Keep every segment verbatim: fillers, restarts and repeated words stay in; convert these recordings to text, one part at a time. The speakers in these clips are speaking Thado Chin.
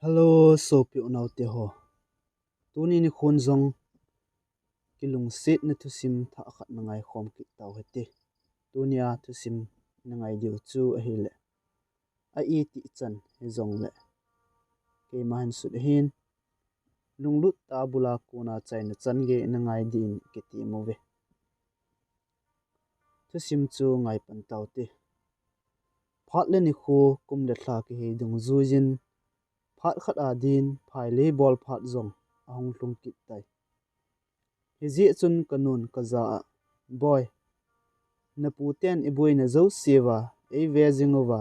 Hello, sopi unaute ho. Tuni nikhon jong kilungsetna thusim thah khat na ngaikhom kit tau hite. Tunia thusim na ngai diu chu ahile, a itih chan hijongle, keima hin sut ahin, lunglut tah a bula kona chaina chan gei na ngai din kitem uve. Thusim chu ngai pan taute. Phat le nikho, kum le lha kihei dungjuiyin, phat khat a din phailei bol phat jong ahung lhung kit tai. Hijeh chun kanun kajah a, Boi, naputen iboina jouseuva eive jing uva,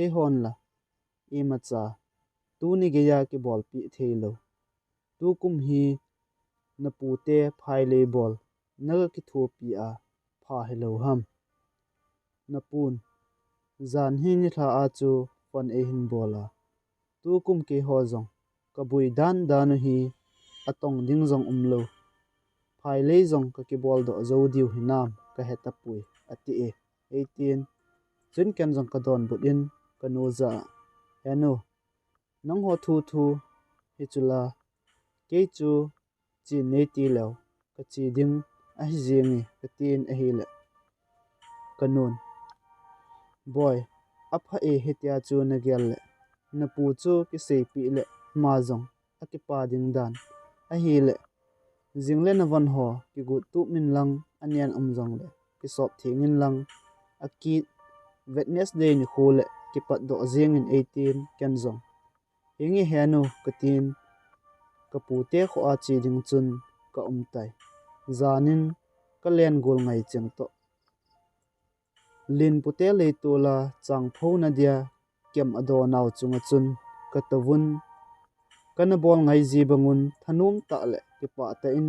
eihon la imacha tuni geiya kibolpeh theilou. Tukum hi napute phailei bol naga kithopi a pha hilou ham? Napun, jan hi nilhah a chu phone eihin bol a, tukum keiho jong kaboi dandan u hi atong ding jong umlou. Phailei jong kakibol doh jou diu hinam kahe tapoi, ati e, eitin. Chun ken jong kadonbut in kanu jah a, He nu, nangho thu thu hichu la, kei chu chen neiti leu kache ding ahi jenge, katin ahile, kanun, Boi, apha e, hitia chu nagel le, napu chu kiseipeh le ama jong akipa ding dan ahile, jing le navon ho kigot tup in lang, anen um jongle kisop theng in lang, akit Wednesday nikho le kipatdoh jengin, eitin ken jong, Henge henu, katin, kapute kho a che ding chun kaum tai. Janin kalen gol ngai cheng toh, Linpute leitol a changphona dia kem adonau chunga chun katouvun, kana bol ngai ji bangun thanom tah le kipah tah in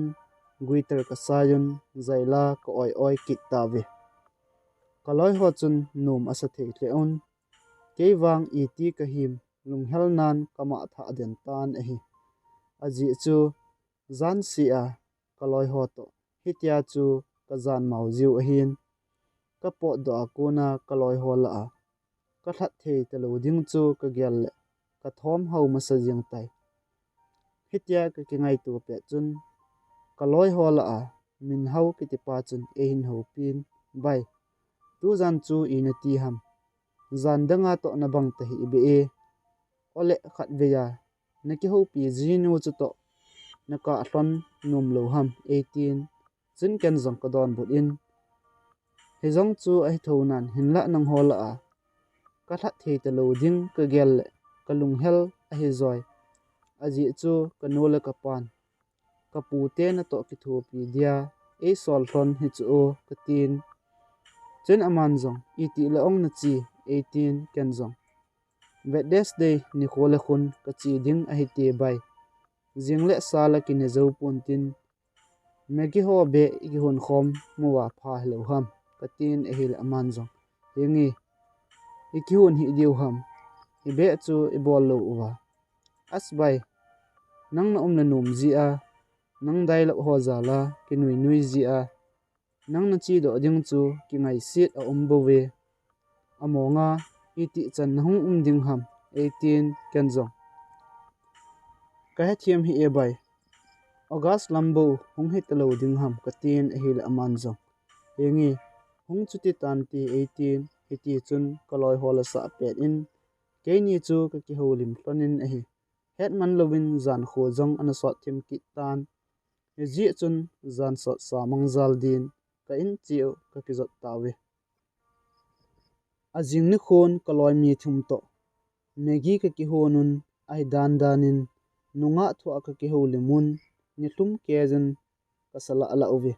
guitar kasaiyun, jaila ka-oi oi kit tauve. Kaloi ho chun nom asa thei lheh un, kei vang iti kahim, lunghel nan kamah thah den tan ahi. Ajeh chu, jan seh a kaloi ho toh hitia chu kajan mao jiu ahin, kapotdoh a kona kaloi ho lah a kalhat thei talou ding chu kagel le kathom hao masa jeng tai. Hitia kakingaito pet chun, kaloi ho lah a Minhao kitipa chun eihin houpin, Bai, tujan chu ina ti ham? Jan danga toh nabang tahih beh e. Ole khatvei a nakihoupi jinu chutoh nakah lhon nom lou ham, eitin. Chun ken jong kadonbut in, Hijong chu ahi thounan, hinlah nangho lah a kalhat thei talou ding kagel le kalunghel ahi joi. Ajeh chu kanu le kapan kapute natoh kithopi dia eisol lhon hichu o, katin. Chun aman jong, Itih le ong nache, eitin, ken jong, Wednesday nikho le khun kache ding ahite bai. Jing le sa la kine jou pontin, Maggie ho beh ikihon khom uva pha hilou ham, katin ahile aman jong, Henge, ikihon hih diu ham, ibeh chu ibol lou uva. As bai, nang naum le nom jeh a, nang dialogue ho jal a kinui nui jeh a, nang nachedoh ding chu kingaiset aum bouve. Amonga, itih chan nahung um ding ham, eitin, ken jong, Kahethem hih e bai, August lam bou hung hitalou ding ham, katin ahile aman jong, Henge, hung chuti tante, eitin. Hitichun kaloi ho la sah pet in, keini chu kakihoulim lhonin ahi. Hetman louvin jankho jong ana sot thim kit tan. Hijeh chun jan sot sa mangjal din ka in cheh u kakijot tauve. Ajing nikhon kaloi mi thum toh Maggie kakihon un, ahi dandan in nungah thua kakihoulim un, nilhum keijun kasa lah lah uve.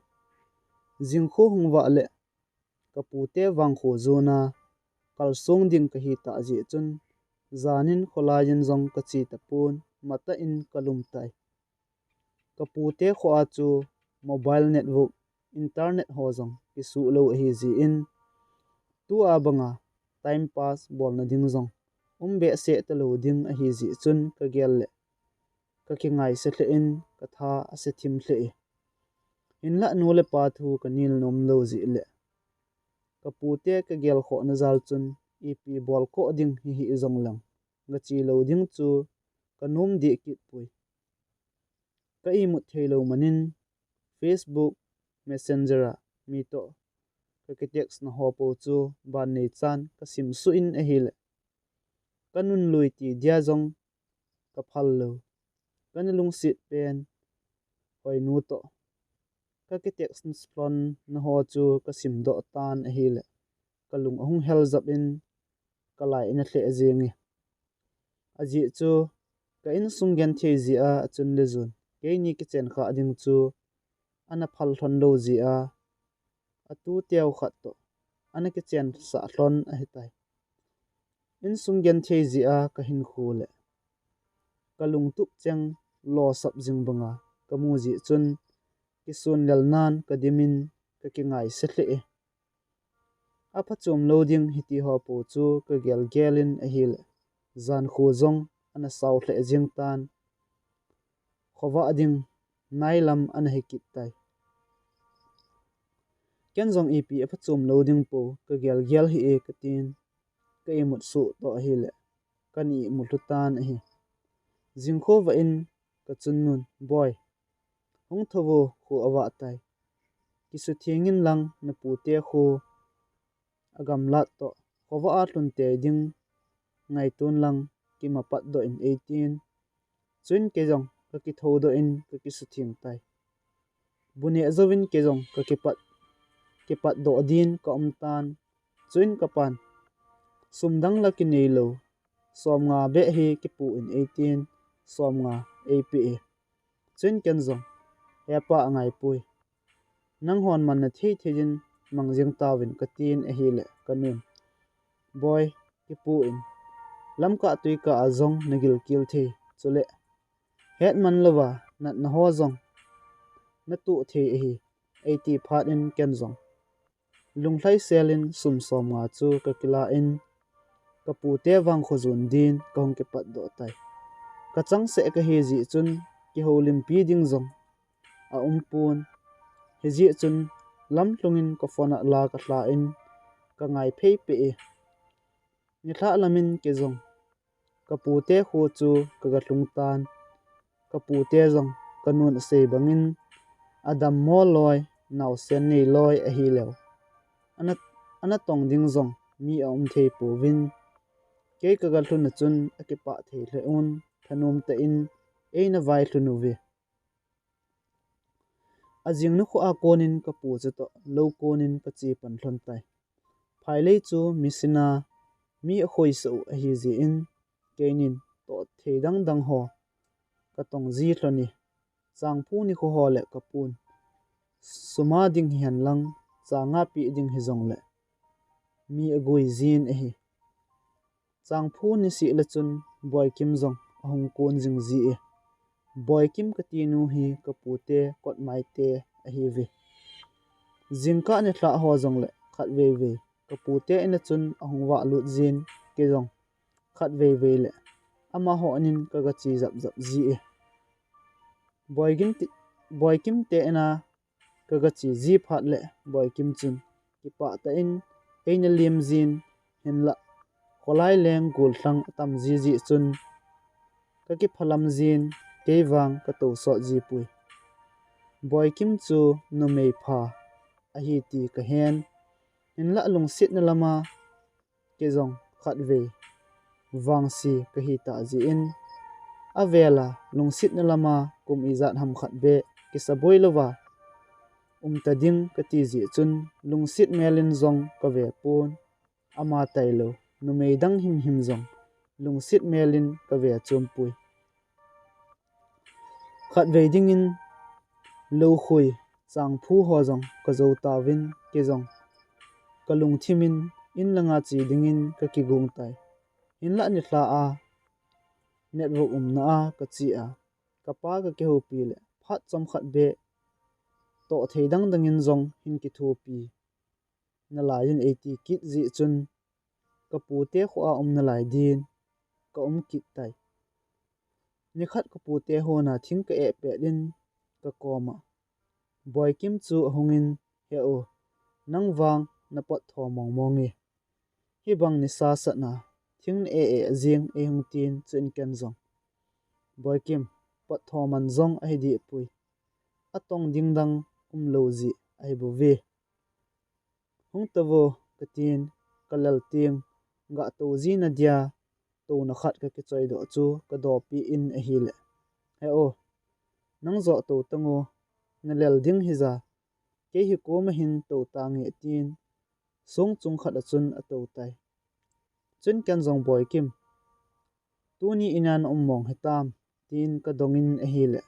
Jingkho hung vah le kapute vangkho jona kalsong ding kahitah jeh chun, janin kholai in jong kache tapon, matah in kalum tai. Kapute kho a chu mobile network, internet ho jong kisuh lou ahijeh in, tua banga time pass bolna ding jong um behseh talou ding ahijeh chun kagel le kakingaise lheh in katha ase thim lheh e. Hinlah nu le pa thu kanil nom lou jeh le kapute kagelkhohna jal chun ipi bolkoh ding hihih jongleng gache lou ding chu kanom deh kit poi. Ka imut theilou manin Facebook Messenger a mi toh ka kitext na ho pou chu ban nei chan ka simsuh in ahileh, ka nunlui ti dia jong ka phal lou, ka nalungset pen Hoinu toh ka kitext lhon na ho chu ka simdoh tan ahileh, ka lung ahung hel jap in ka lai in alheh jeng e. Ajeh chu ka insung genthei jeh a achun le jun keini kichen kha ding chu ana phal lhon lou jeh a, atu teu khat toh ana kichen sah lhon ahitai. Insung genthei jeh a ka hinkho le ka lungtup cheng losap jing banga ka mu jeh chun kisun lel nan ka dim in ka kingai se lheh e. Aphachom lou ding hiti ho pou chu ka gelgel in ahileh, jan khu jong ana sao lheh jeng tan, khovah ding nailam ana hi kit tai. Ken jong ipi aphachom lou ding pou ka gelgel hih e ka tin, ka imut suh toh ahileh, kan imut lhu tan ahi. Jingkhovah in ka chun nun, Boi, hung tho vo, kho avah tai. Kisutheng in lang na pute kho agamlat toh khovah a lhun tei ding ngaitun lang kimapat doh in eitin. Chuin kei jong ka kithou doh in ka kisutheng tai. Bu neh jouvin kei jong ka kipat, kipat doh din ka um tan. Chuin ka pan, sum dang la kinei lou, som nga beh hi kipu in eitin, som nga eipe e. Chuin ken jong, He pa, angai poi. Nang hon man na thei thei in mang jeng tauvin ka tin ahileh ka nun, Boi, kipu in. Lamkah tuikah a jong na gilkel thei. Chuleh, het man louva natna ho jong na tuh thei ahi, eiti phat in ken jong lunglhaisel in sum som nga chu ka kila in ka pute vangkho jon din ka hung kipat doh tai. Ka changseh ka hi jeh chun kihoulimpi ding jong aumpon. Hijeh chun lamlhung in ka phone a la ka lha in ka ngai phei peh e. Nilhah lam in kei jong ka pute kho chu ka ga lhung tan. Ka pute jong ka nun asei bang in adammo loi, naosen nei loi ahileh, ana, ana tong ding jong mi aum thei pouvin, kei ka ga lhun a chun akipah thei lheh un, thanom tah in eina vailhun uve. Ajing nikho a kon in ka pu chu toh lou kon in ka che pan lhon tai. Phailei chu mi sin a mi akhoisah u ahi jeh in, keinin toh thei dang dang ho ka tong ji lhon e. Changphu nikho ho leh ka pun sum a ding hihen lang, chang a peh ding hijongleh mi agui jin ahi. Changphu niseh le chun Boikim jong ahung kon jing ji e. Boikim ka tinu hi ka pute kotmaite ahiuve. Jingkah nilhah ho jongleh khatvei vei ka pute in a chun ahung vahlut jin, kei jong khatvei vei leh amaho in ka ga che jap jap ji e. Boikim te, Boikim te in a ka ga che ji phat leh Boikim chun kipah tah in eina lem jin, hinlah kholai leng gollhang atam ji jeh chun ka kiphalam jin, kei vang ka tousot ji poi. Boikim chu numei pha ahi ti ka hen, hinlah lungsetna lam a kei jong khatvei vangse ka hi tah jeh in, avel a lungsetna lam a kum ijat ham khat beh kisaboi louva um ta ding ka ti jeh chun, lungset mel in jong ka ve pon. Ama tailou numei dang himhim jong lungset mel in ka ve chom poi. Khatvei ding in lou khoi changphu ho jong ka jou tauvin, kei jong ka lungthim in in lang a che ding in ka kigong tai. Hinlah nilhah a network umna a ka che a, ka pa ka kihoupi leh phat chomkhat beh toh thei dang dang in jong hin kithopi nalai in eiti kit jeh chun, ka pute kho a um nalai din ka um kit tai. Nikhat ka pute hon a thing ka eh pet in ka kom a, Boikim chu ahung in, "He u, nang vang na pot tho mong mong e. Hibang nisa sat na thing na eh eh jing e," hung tin, chuin ken jong, Boikim, pottho man jong ahi dehpoi. Atong ding dang umlou jeh ahi bouve. Hung tauvo, katin, kalel teng, gah tou jina dia, touna khat kakichoi doh chu kadopeh in ahile, He o, nang joh tou tang o, nalel ding hija, kei hi koma hin tou tange, tin, song chung khat a chun atou tai. Chun ken jong, Boikim, tuni ina na um mong hitam, tin kadongin ahile,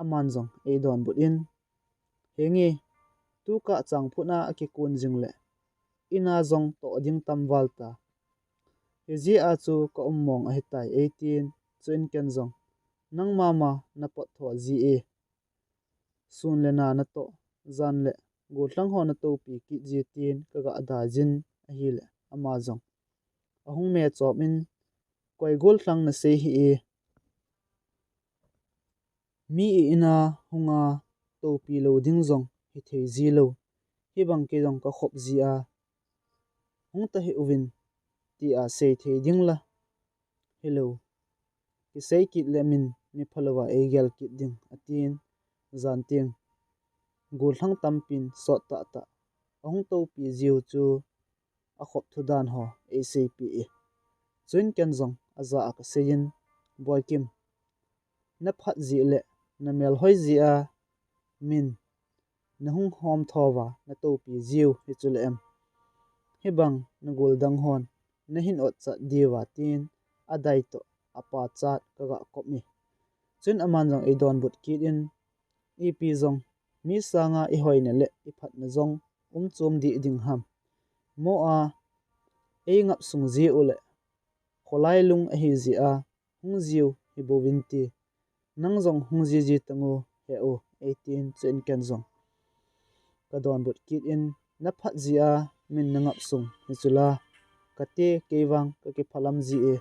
aman jong eidonbut in, Henge, tukah changphut a akikun jing le, ina jong toh ding tam val ta. Hijeh a chu ka um mong ahitai, eitin, chuin ken jong, Nang mama na pottho ji e. Sun le na natoh, jan le gollhang ho natoupi kit ji, tin kagah daijin ahile, ama jong ahung me chom in, Koi gollhang nasei hi e? Mi i ina hunga toupi lou ding jong hithei ji lou, hibang kei jong kakhop ji a, hung tahih uvin, tia sei thei ding la hilou, kisei kit le min mi phalouva eigel kit ding, atin, jan teng, gollhang tampin sot tahtah ahung toupi jiu chu akhop thu dan ho eiseipeh e. Chuin ken jong ajah a kaseiyin, Boikim, naphat jeh le namel hoi jeh a min nahung homthouva natoupi jiu hichu le em? Hibang nagol dang hon nahin otchat diuva, tin adai toh apachat kagah kop e. Chun aman jong eidonbut kit in, Ipi jong, mi sanga ihoina le iphatna jong um chom deh ding ham? Mo a, eingap sung ji u le, kholai lung ahi jeh a, hung jiu hi bouvin ti. Nang jong hung jiji tang o, He o, eitin, chuin ken jong kadonbut kit in, Naphat jeh a min nangap sung hichu la, kate, kei vang kakiphalam ji e,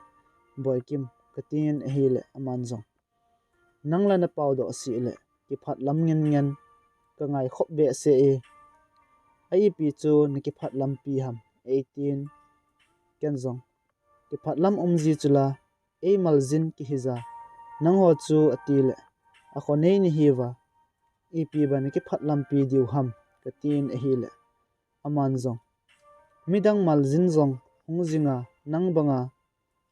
Boikim, katin ahile, aman jong, Nang la napao doh seh le, kiphatlam ngen ngen, kangai khop behseh e. A ipi chu nakiphatlampi ham, eitin, ken jong, Kiphatlam um ji chu la, eimaljin kihija, nangho chu, atile, akho nei nahiuva, ipi ba nakiphatlampi diu ham, katin ahile, aman jong, Midang maljin jong hung jinga, nang banga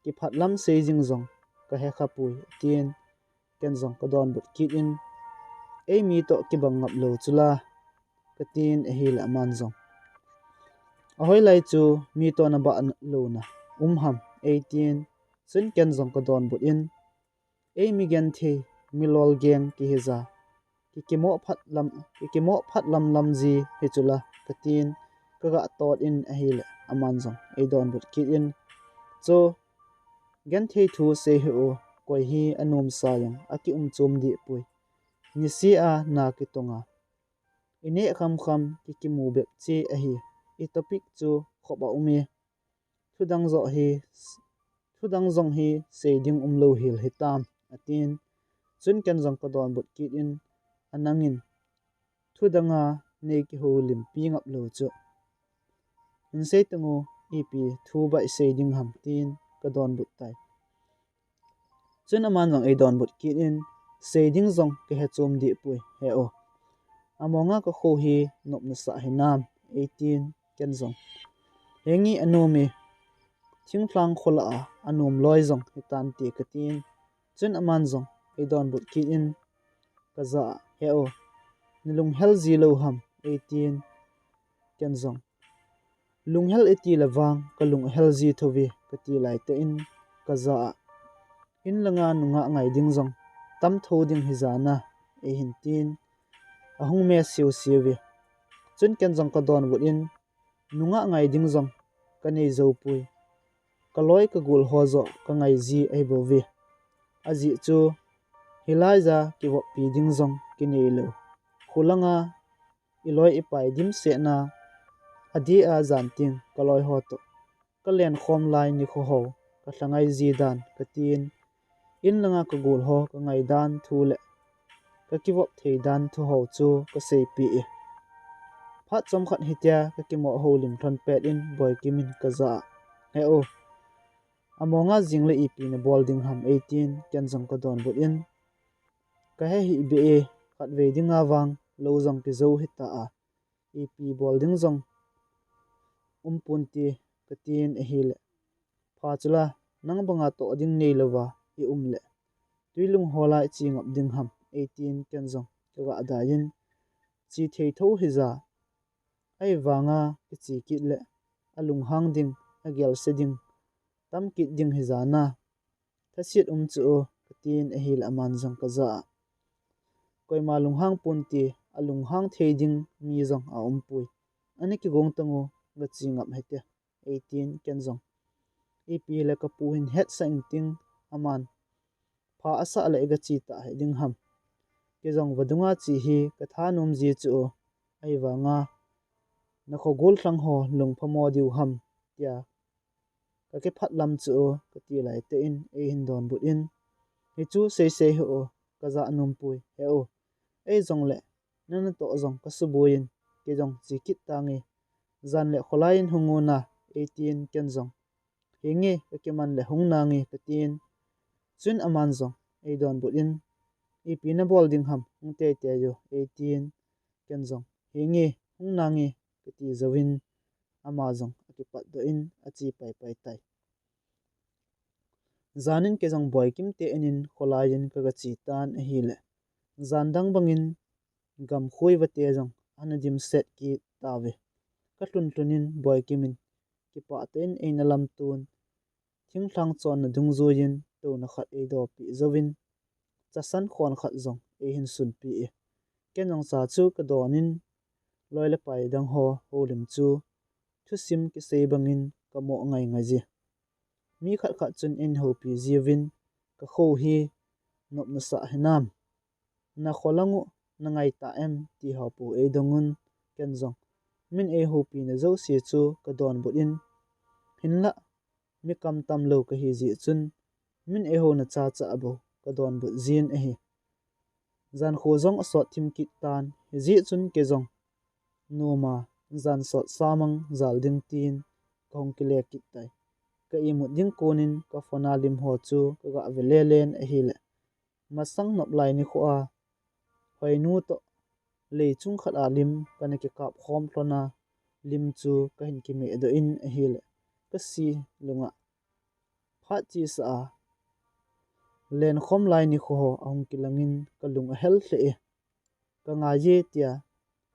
kiphatlam sei jing jong kahe khapoi, atin, ken jong kadonbut kit in, Eimi toh kibang ngap lou chu la, katin ahile, aman jong, Ahoilai chu mi toh nabah louna um ham, eitin, chun ken jong kadonbut in, Eimi genthei, milol geng kihija, kikimoh phatlam, kikimoh phatlam lam ji hichu la, katin, kagah tot in ahile, aman jong eidonbut kit in, Chu, genthei thu sei hih o, koi hi anomsa jong akium chom dehpoi. Niseh a na kitonga, ineh khamkham kikimu bep che ahi, itopic chu khop a um e, thudang joh hi, thudang jong hi sei ding umlou hel hitam, atin, chun ken jong kadonbut kit in, Anangin thudanga nei kihoulimpi ngap lou chu, hinsei tang o, ipi thu ba isei ding ham, tin kadonbut tai. Chun aman jong eidonbut kit in, Sei ding jong kahe chom dehpoi, He o. Amonga kakho hi nopnasah hinam, eitin, ken jong, Henge, anom e, thinglhang kholah a anom loi jong hitante, katin, chun aman jong eidonbut kit in, kajah a, He o, nalunghel ji lou ham, eitin, ken jong, Lunghel iti le vang kalung ahel ji thouve, kati laitah in kajah a, In langa nungah ngai ding jong tamthou ding hija na, eihin tin, ahung me siusiu ve. Chun ken jong kadonbut in, Nungah ngai ding jong kanei joupoi. Kaloi kagol ho joh kangai ji ahibouve. Ajeh chu, hilaiya kivoppi ding jong kineilou, khulanga iloi ipai dimsetna, adeh a jan teng kaloi ho toh kalenkhom lai nikho ho kalhangai ji dan katin, in langa kagol ho kangai dan thu le kakivop thei dan thu ho chu kaseipeh e. Phat chomkhat hitia kakimoh houlim lhon pet in Boikim in kajah a, He u, Amonga jing le ipi nabol ding ham eitin, ken jong kadonbut in, kahe hih beh e, khatvei dinga vang lou jong kijou hita a, ipi bol ding jong umpon te, katin ahile, pha chula, nang banga toh ding neilouva i um le, twilung hola i che ngap ding ham eitin, ken jong kaga dai in, che thei tho hija, ahivanga kiche kit le alunghang ding, agelse ding tam kit ding hija na, thaset um chu o, katin ahile aman jong kajah a, koima lunghang ponte, alunghang thei ding mi jong aumpoi. Ana kigong tango, gache ngap hite, eitin, ken jong, ipi le kapu hin hetsah inting, aman pha asah le iga che tah hih ding ham. Kei jong vadunga che hi kathanom ji chu o, ahivanga nakhogol lhang ho lungphamo diu ham, tia kakiphat lam chu o, kati laitah in eihin donbut in, hichu seisei hih o, kajah nompoi, he o, eijongle nana toh jong kasuboi in, kei jong che kit tange, jan le kholai in hung un a, eitin, ken jong, henge, kakiman le hung nange, katin, chun aman jong eidonbut in, ipi nabol ding ham, hung teitei o, eitin, ken jong, henge, hung nange, kati jouvin, ama jong akipatdoh in ache paipai tai. Jan in kei jong Boikim te in in kholai in kaga che tan ahile, jan dang bangin gamkhoiva te jong ana dimset kit tauve. Kalhun lhun in Boikim in kipah tah in eina lamton, thinglhang chonna dungjuiyin touna khat eidohpeh jouvin, chasan khon khat jong eihin sunpeh e. Ken jong cha chu kadonin, loi le pai dang ho houlim chu thusim kisei bangin kamo ngai ngai je. Mi khat khat chun eihoupi jiuvin, kakhou hi nopna sah hinam, nakho lang u nangai ta em, ti ho bou eidongun, ken jong min eihoupina jouse chu kadonbut in, hinlah mi kamtam lou kahi jeh chun min eihouna chacha bou kadonbut jin ahi. Jankho jong asot thim kit tan, hijeh chun kei jong noma jan sot samang jal ding tin kahung kile kit tai. Ka imut ding konin ka phone a lim ho chu kaga ve lelen ahile, masang nop lai nikho a hoinu toh lei chung khat a lim kana kikap khom lhon a, lim chu kahin kimehdoh in ahile, kasi lunga phat chesa a lenkhom lai nikho ho ahung kilangin kalung ahel lheh e. Kangai e tia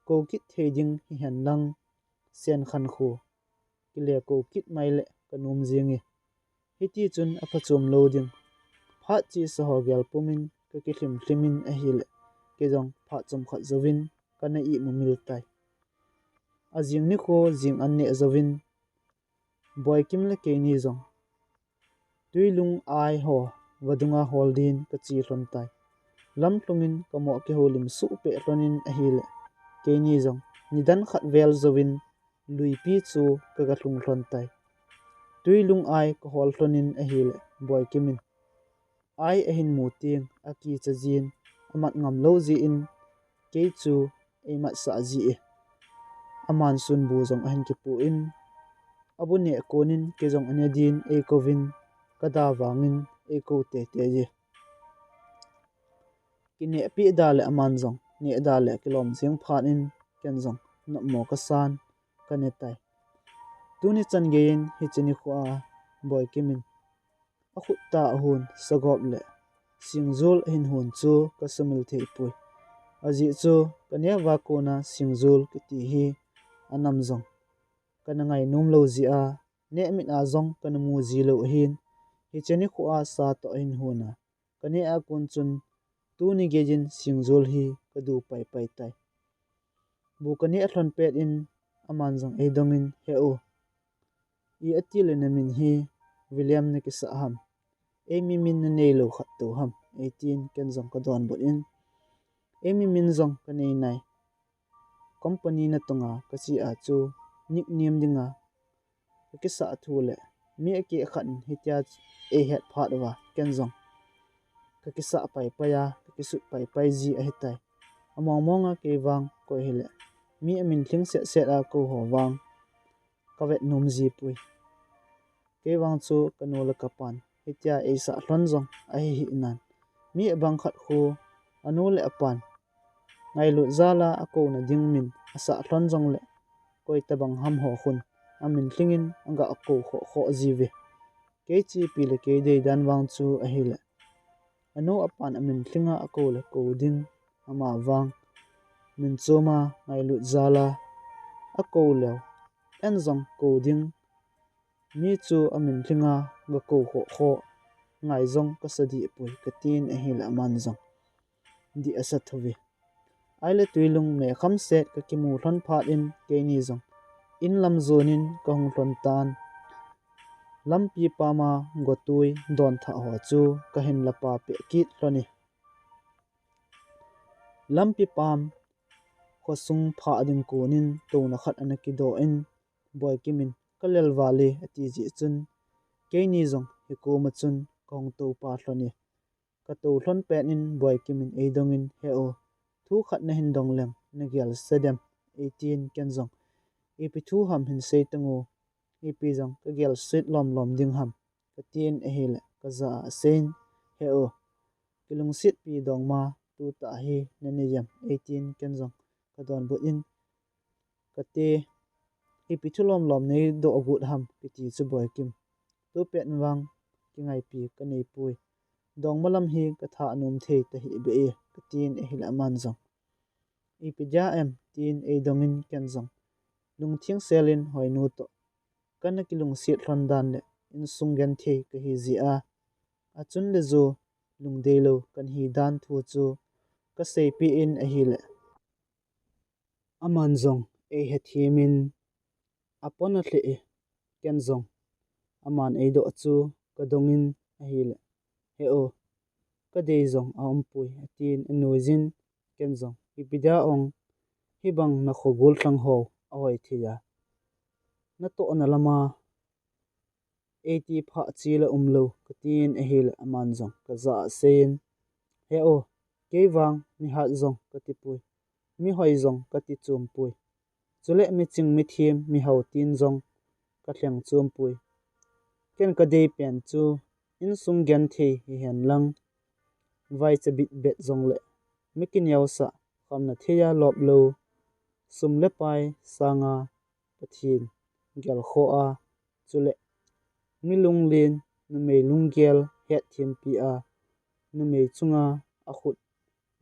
kou kit thei ding hihen lang, senkhan khu kile kou kit mai le kanom jing e. Hitichun aphachom lou ding. Phat chesa ho gel pumin kakilhim lhimin ahile, kei jong phat chomkhat jouvin kana imu mil tai. Ajing nikho jing an neh jouvin Boikim le keini jong twilung ai ho vadunga hol din kache lhon tai. Lamlhungin kamo kihoulim suhpeh lhonin ahile, keini jong nidan khat vel jouvin luipi chu kaga lhung lhon tai. Twilung ai kahol lhonin ahile, Boikim in ai ahin mu teng akicha jin, amat ngam lou jeh in kei chu eimatsah ji e. Aman sunbu jong ahin kipu in, abu neh konin kei jong ane din eikouvin, kada vangin eikou teitei e. Kinehpeh da le aman jong neh da le kilom jeng phat in, ken jong nopmo kasan kane tai. Tuni chan geiyin hiche nikho a Boikim in akhut tah a hon sagop le singjol ahin hon chu kasumil thei poi. Ajeh chu kaneo a kona singjol kiti hi anam jong kana ngainom lou jeh a, neh mit a jong kana mu ji lou ahin, hiche nikho a sa toh ahin hon a, kaneh a kon chun tuni geiyin singjol hi kadu paipai tai. Bu kaneh lhon pet in aman jong eidongin, he u, i ati le namin hi William nakisah ham? Eimi min nanei lou khat tou ham? eitin ken jong kadonbut in, eimi min jong kanei nai. Company natong a kache a chu nickname dinga kakisah thu le mi akeh khat in hitia eihet phat uva ken jong kakisah paipai a, kakisut paipai ji ahitai. Among mong a kei vang koi hile mi amin lhing set set a kou ho vang kavet nom ji poi. Kei vang chu kanu le kapan hitia eisah lhon jong ahi hih nan, mi abang khat khu anu le apan ngailut jal a akouna ding min asah lhon jongle, koi tabang ham ho khun amin lhingin aga kou khoh khoh jiuve. Kei chepi le kei deidan vang chu ahile, anu apan amin lhinga akou le kou ding, ama vang min choma ngailut jal a akou leu, en jong kou ding, mi chu amin lhinga ga kou khoh khoh ngai jong kasa dih poi, katin ahile aman jong dih asa thouve. Ahile tuilung me khamset kakimu lhon phat in keini jong in lam jonin kahung lhon tan. Lampi pama gotui donthah ho chu kahin lapa peh kit lhon e. Lampi pam khosung phah ding konin touna khat ana kidoh in, Boikim in, "Kalel val e," ati jeh chun, keini jong hikoma chun kahung toupa lhon e. Katou lhon pet in Boikim in eidongin, "He u, thu khat nahin dong leng nagel sa dem?" eitin, ken jong, "Ipi thu ham hin sei tang u, ipi jong kagel set lom lom ding ham?" katin ahile, kajah a aseiyin, "He u, kilungsetpi dongma tutah hi nanei em?" eitin, ken jong kadonbut in, "Kati, ipi thu lom lom neidoh agot ham?" kiti chu Boikim, "Tupet vang kingaipi kanei poi. Dongma lam hi katha nom thei tahih beh e," katin ahile aman jong, "Ipi dia em?" tin eidongin, ken jong lungtheng selin, "Hoinu toh kana kilungset lhon dan le insung genthei kahi jeh a, achun le jo lungdeilou kahi dan thu chu kaseipeh in ahile, aman jong eihethem in apon alheh e, ken jong aman eidoh chu kadongin ahile, 'He u, kadei jong aumpoi,' atin anuiyin, ken jong, 'Ipi dia ong hibang nakho gollhang ho ahoi thei a, natohna lama eiti phah chil aumlou?' katin ahile, aman jong kajah a aseiyin, 'He u, kei vang mihat jong kati poi, mihoi jong kati chom poi. Chule miching mithem mihao tin jong kalheng chom poi. Ken kadei pen chu insung genthei hihen lang, vaicha bitbet jongle mi kineosah, khamna thei a lop lou, sum le pai sanga Pathen gelkhoh a, chule mi lunglen, numei lunggel hetthem pi a, numei chunga akhut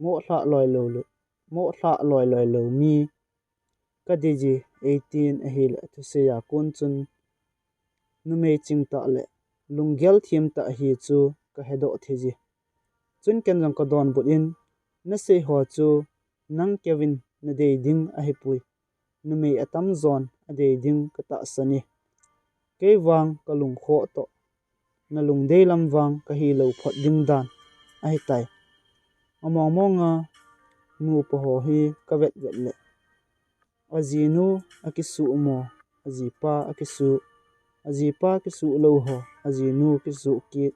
moh lhah loi lou le, moh lhah loi loi lou mi kadei ji,' eitin ahile, athusei a kon chun numei ching tah le lunggel them tah hi chu kahedoh thei ji. Chun ken jong kadonbut in, 'Nasei ho chu nang keuvin nadei ding ahipoi. Numei atamjon adei ding katahsan e. Kei vang kalungkhoh toh nalungdei lam vang kahilou phot ding dan ahitai. Among monga nupa ho hi kavet vet le, ajinu akisuh mo, ajipa akisuh, ajipa kisuh lou ho ajinu kisuh kit,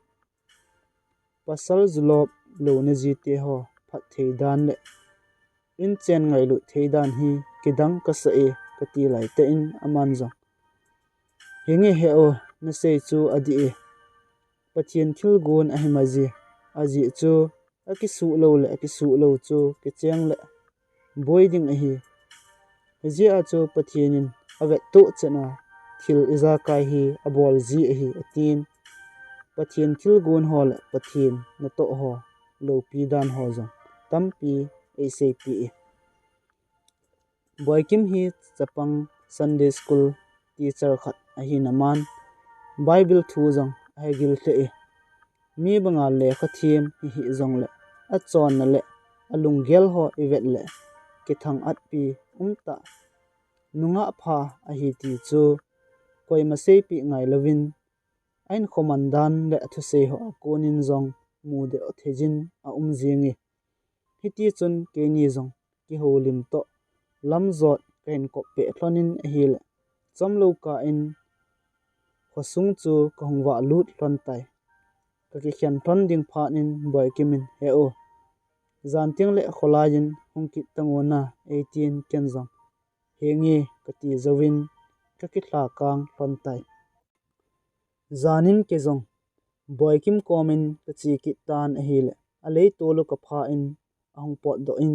pasal julop louna jite ho phatthei dan le inchen ngailut thei dan hi kidang kasa e,' kati laitah in, aman jong, 'Henge he u, nasei chu adih e. Pathen thilgon ahi maji. Ajeh chu akisuh lou le akisuh lou chu kicheng le boi ding ahi. Hijeh a chu Pathen in avettoh chet a thil ijakai hi abol ji ahi,' atin, Pathen thilgon ho le Pathen natoh ho loupi dan ho jong tampi eiseipeh e. Boikim hi chapang Sunday School teacher khat ahina man, Bible thu jong ahegil lheh e. Mi banga lekha them hihih jongle, achonna le alunggel ho ivet le kithang-atpi umtah, nungah pha ahi ti chu koima seipeh ngailouvin, ahinkho man dan le athusei ho a konin jong mudoh theiyin aum jing e. Hitichun keini jong kihoulim toh lamjot kahin kop peh lhonin ahile, chomlou kah in khosung chu kahung vahlut lhon tai. Kakikhen lhon ding phat in Boikim in, "He u, jan tengle kholai in hung kit tang u na," eitin, ken jong, "Henge," kati jouvin kakilha kang lhon tai. Janin kei jong Boikim komin kache kit tan ahile, alei tolu kapha in ahung potdoh in,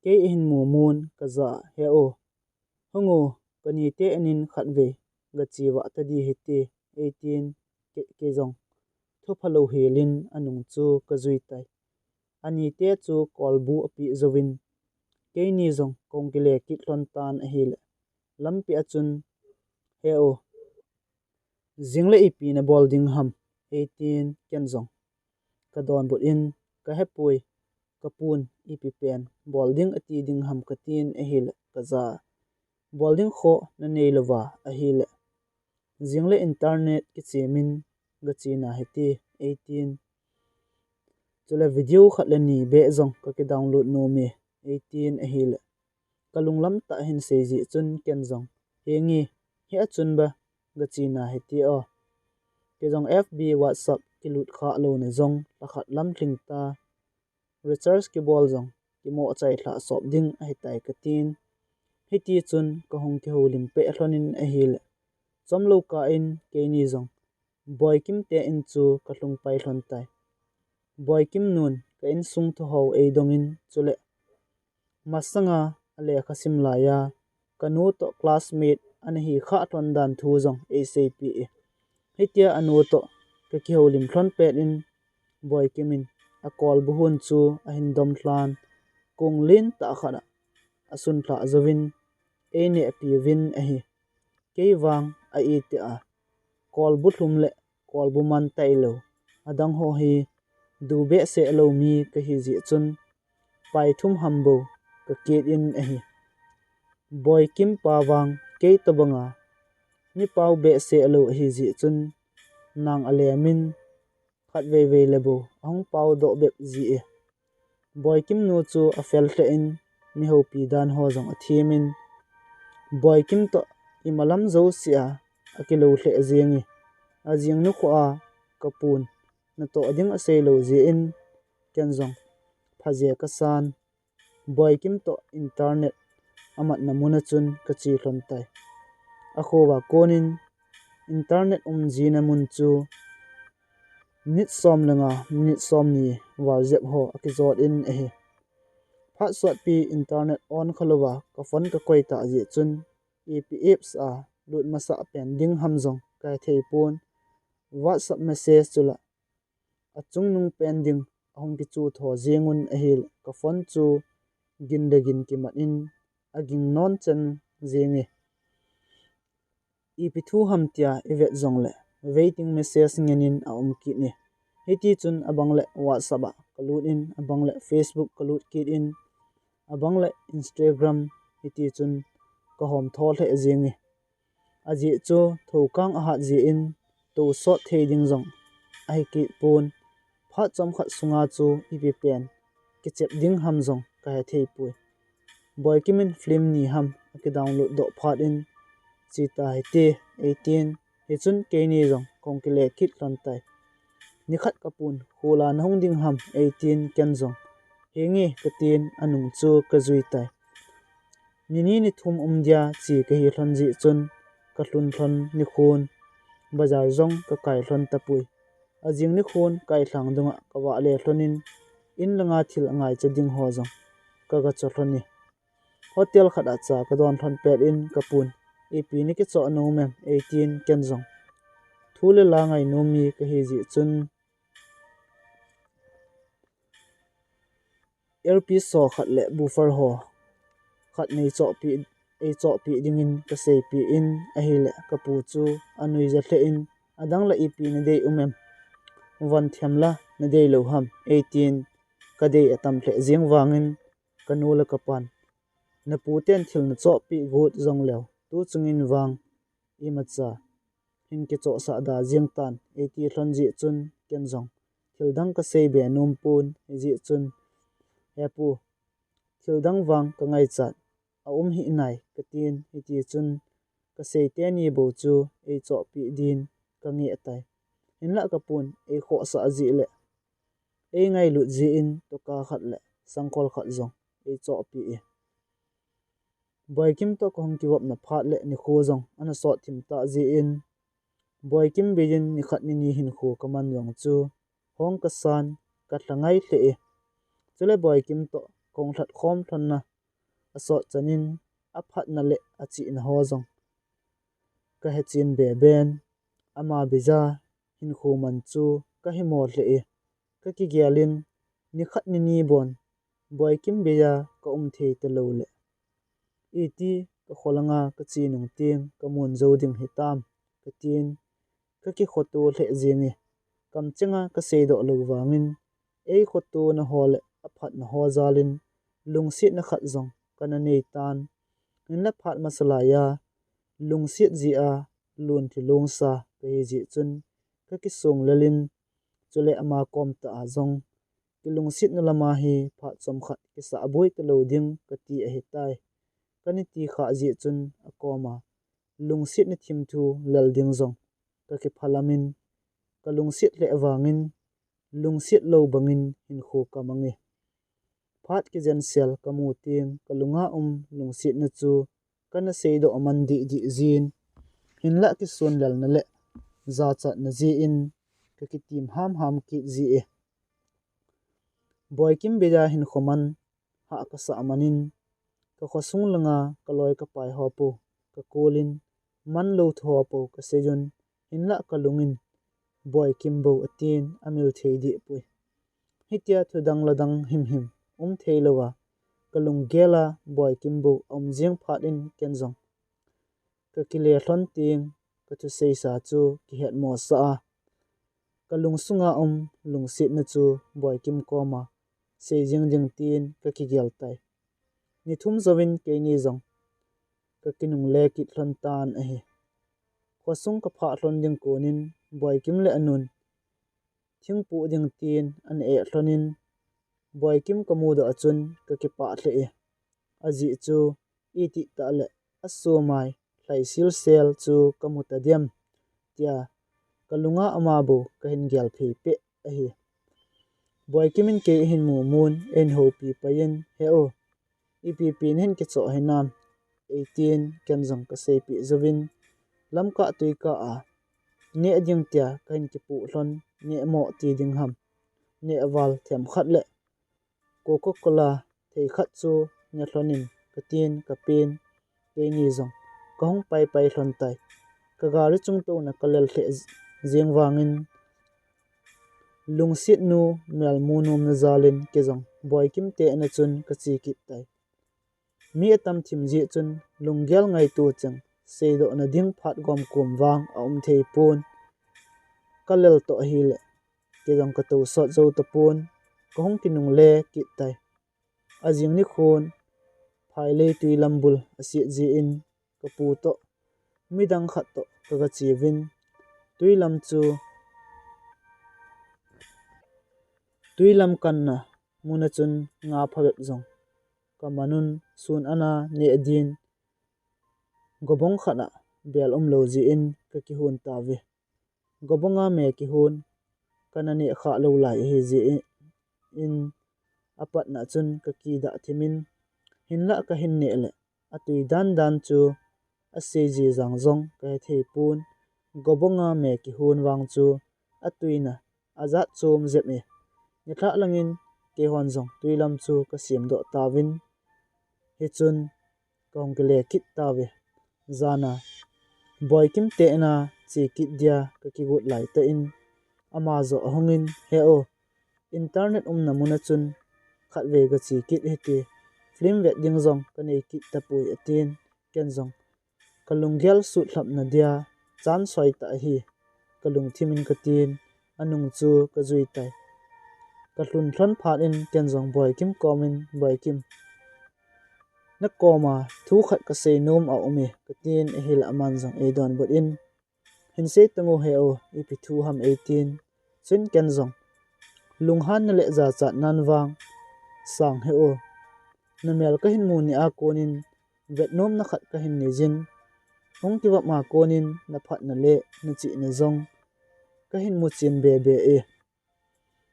kei ahin mumun kajah a, "He u, hung u, kanite anin khatvei gache vah tadi hite," eitin, kei, kei jong thuphalou helin anung chu kajui tai. Anite chu kolbu apeh jouvin, keini jong kahung kile kit lhon tan ahile, lampi a chun, "He u, jingle ipi nabol ding ham?" eitin, ken jong kadonbut in, "Kahepoi, kapun ipi pen bol ding ati ding ham," katin ahile, kajah a, "Bol ding khoh nanei louva ahile, jingle internet kichemin gachena hite," eitin, "Chule video khat le ni beh jong kakidownload nome," eitin ahile, kalunglam tah ahin sei jeh chun ken jong, "Henge, hia chun ba gachena hite o. Kei jong F B, WhatsApp kilut khah louna jong lhakhat lam lhing ta, recharge kibol jong kimoh chai lhah sop ding ahitai," katin. Hitichun kahung kihoulim peh lhonin ahile, chomlou kah in keini jong Boikim te in chu kalhung pai lhon tai. Boikim nun ka insung thuhou eidongin, chule masanga alekha sim laiya kanu toh classmate ana hikhah lhon dan thu jong eiseipeh e. Hitia anu toh kakihoulim lhon pet in, Boikim in akolbu hon chu ahin dom lhan, kong lentah khat a asun lhah jouvin einehpi uvin ahi. Kei vang a-iti a kolbu lhum le kolbu man tailou, adang ho hi du behseh lou mi kahi jeh chun, pai thum ham bou kakit in ahi. Boikim pa vang kei tobanga mi pao behseh lou ahi jeh chun, nang alemin khatvei vei le bou ahung paodoh bep ji e. Boikim nu chu afel lheh in, mi houpi dan ho jong athemin, Boikim toh imalam jousea akilou lheh jenge. Ajing nikho a kapun natoh ding aseilou jeh in, ken jong phaje kasan, Boikim toh internet amatna mun a chun kache lhon tai. Akhouva konin internet um jina mun chu minute som le nga, minute somni val jep ho akijot in ahi. Phat sotpi internet on khalouva ka phone kakoi tah jeh chun, ipi apps a lut masah pen ding ham jong kahe thei pon. WhatsApp message chula achungnung pen ding ahung kichu tho jeng un ahile, ka phone chu gin le gin kimat in aging non chen jenge. Ipi thu ham tia ivet jongle waiting message ngen in aum kit e. Hitichun abang le WhatsApp a kalut in, abang le Facebook kalut kit in, abang le Instagram, hitichun kahom tho lheh jenge. Ajeh chu thoukang ahat jeh in tou sot thei ding jong ahi kit pon. Phat chomkhat sunga chu ipi pen kichep ding ham jong kahe thei poi. Boikim in film ni ham akidownload doh phat in, cheta hite, eitin, hichun keini jong kahung kile kit lhon tai. Nikhat kapun, khola nahung ding ham, eitin, ken jong henge katin anung chu kajui tai. Nini nithum um dia che kahi lhon jeh chun kalhun lhon nikhon bazar jong kakai lhon tapoi. Ajing nikhon kailhang dunga kavale lhonin, in langa thil angaicha ding ho jong kagacho lhon e. Hotel khat a cha kadon lhon pet in kapun, ipi nakichoh nom em, eitin, ken jong thu le la ngai nom mi kahi jeh chun earpiece ho khat le buffer ho khat neichohpeh, eichohpeh dingin kaseipeh in ahile, kapu chu anuija lheh in, adang le ipi nadei um em, von them la nadei lou ham, eitin, kadei atam lheh jeng vangin kanu le kapan, napu ten thil nachohpeh got jongleu, tuchungin vang imacha hin kichohsah da jeng tan, eiti lhon jeh chun ken jong thildang kaseibe nom pon, hijeh chun, He pu, thildang vang kangaichat aum hih nai, katin, hitichun kasei teni bou chu eichohpeh din kangeh tai. Hinlah kapun eikhohsah jeh le eingailut jeh in toka khat le sangkhol khat jong eichohpeh e. Boikim toh kahung kivopna phat le nikho jong ana sot thim tah jeh in, Boikim beiyin nikhat nini hinkho kaman jong chu hong kasan, kalha ngai lheh e. Chule Boikim toh kahung lhat khom lhonna asot chanin aphatna le achihna ho jong kahechen beben. Ama beija hinkho man chu kahimo lheh e. Kakigelin nikhat nini bon Boikim beija kaum thei talou le, iti kakholanga kache nung teng kamun jou ding hitam, katin kakikhoto lheh jenge. Kamchenga kaseidoh lou vangin, eikhoto naho le aphatna ho jalin lungsetna khat jong kana neitan. Hinla phat masa laiya lungset jeh a lunlhi lungsa kahi jeh chun kakisong lelin, chule ama kom tah a jong kilungsetna lama hi phat chomkhat kisahboi talou ding kati ahitai. Kana ti khah jeh chun akoma lungsetna thimthu lel ding jong kakiphalamin, kalungset lheh vangin lungset lou bangin hinkho kamange. Phat kijensel kamu teng kalunga um lungsetna chu kana seidoh man dihdih jin, hinla kisonlelna le jachatna jeh in kakitim hamham kit ji e. Boikim beija hinkho man hah kasah manin, kakhosung langa kaloi kapai ho pou kakolin, manlou thu ho pou kaseijun, hinla kalungin Boikim bou atin amil thei dehpoi. Hitia thudang ladang himhim um theilouva kalunggela Boikim bou aum jeng phat in ken jong kakile lhon teng kathuseisa chu kihetmosah a, kalungsunga um lungsetna chu Boikim koma seijing ding tin kakigel tai. Ni thum jouvin keini jong kakinungle kit lhon tan ahi. Khosung kaphah lhon ding konin Boikim le anun thingpoh ding tin ana eh lhonin, Boikim kamudoh a chun kakipah lheh e. Ajeh chu itihtah le asomai lhaisilsel chu kamu tadem, tia kalunga ama bou kahin gelphei peh ahi. Boikim in kei ahin mumun, ahin houpi paiyin, he o, ipipi nahin kichoh hinam, eitin ken jong kaseipeh jouvin, lamkah tuikah a neh ding tia kahin kipoh lhon, nehmoh ti ding ham, nehval themkhat le Coca-Cola theikhat chu ne lhonin, katin kapen, keini jong kahung paipai lhon tai. Kagari chung touna kalel lheh jeng vangin, lungsetnu melmu nomna jalin kei jong Boikim te ina chun kache kit tai. Mi atam thim jeh chun lunggel ngaito cheng seidohna ding phat gomkom vang aum thei pon. Kalel toh ahile kei jong katousot jou tapon, kahung kinungle kit tai. Ajing nikhon phailei twilam bul aset jeh in kapu toh midang khat toh kagacheuvin, twilam chu, twilam kanna muna chun nga phabep jong kamanun, sun ana neh din gobong khat a bel umlou jeh in kakihon tauve. Gobonga me kihon kana neh khah lou lai ahi jeh in, apatna chun kakidah thimin, hinlah kahin neh le atwi dandan chu aseiji jang jong kahethei pon. Gobonga me kihon vang chu atwina ajat chom jep e. Nilhah langin keihon jong twilam chu kasemdoh tauvin, hichun kahung kile kit tauve. Jana Boikim te ina che kit dia kakigot laitah in, ama joh ahungin, he o, internet umna muna chun khatvei kache kit hite, film vet ding jong kanei kit tapoi, atin, ken jong kalunggel sutlhapna dia chan soitah ahi, kalungthimin katin, anung chu kajui tai. Kalhun lhon phat in ken jong Boikim komin, Boikim, nakoma thu khat kasei nom aume, katin, ahile aman jong eidonbut in, hinsei tango he o, ipi thu ham, eitin, chun ken jong lunghanna le jachatnan vang sang he o, namel kahin mu nia konin vetnomna khat kahin neijin, hung kivopma konin naphatna le nachihna jong kahin muchen bebe e.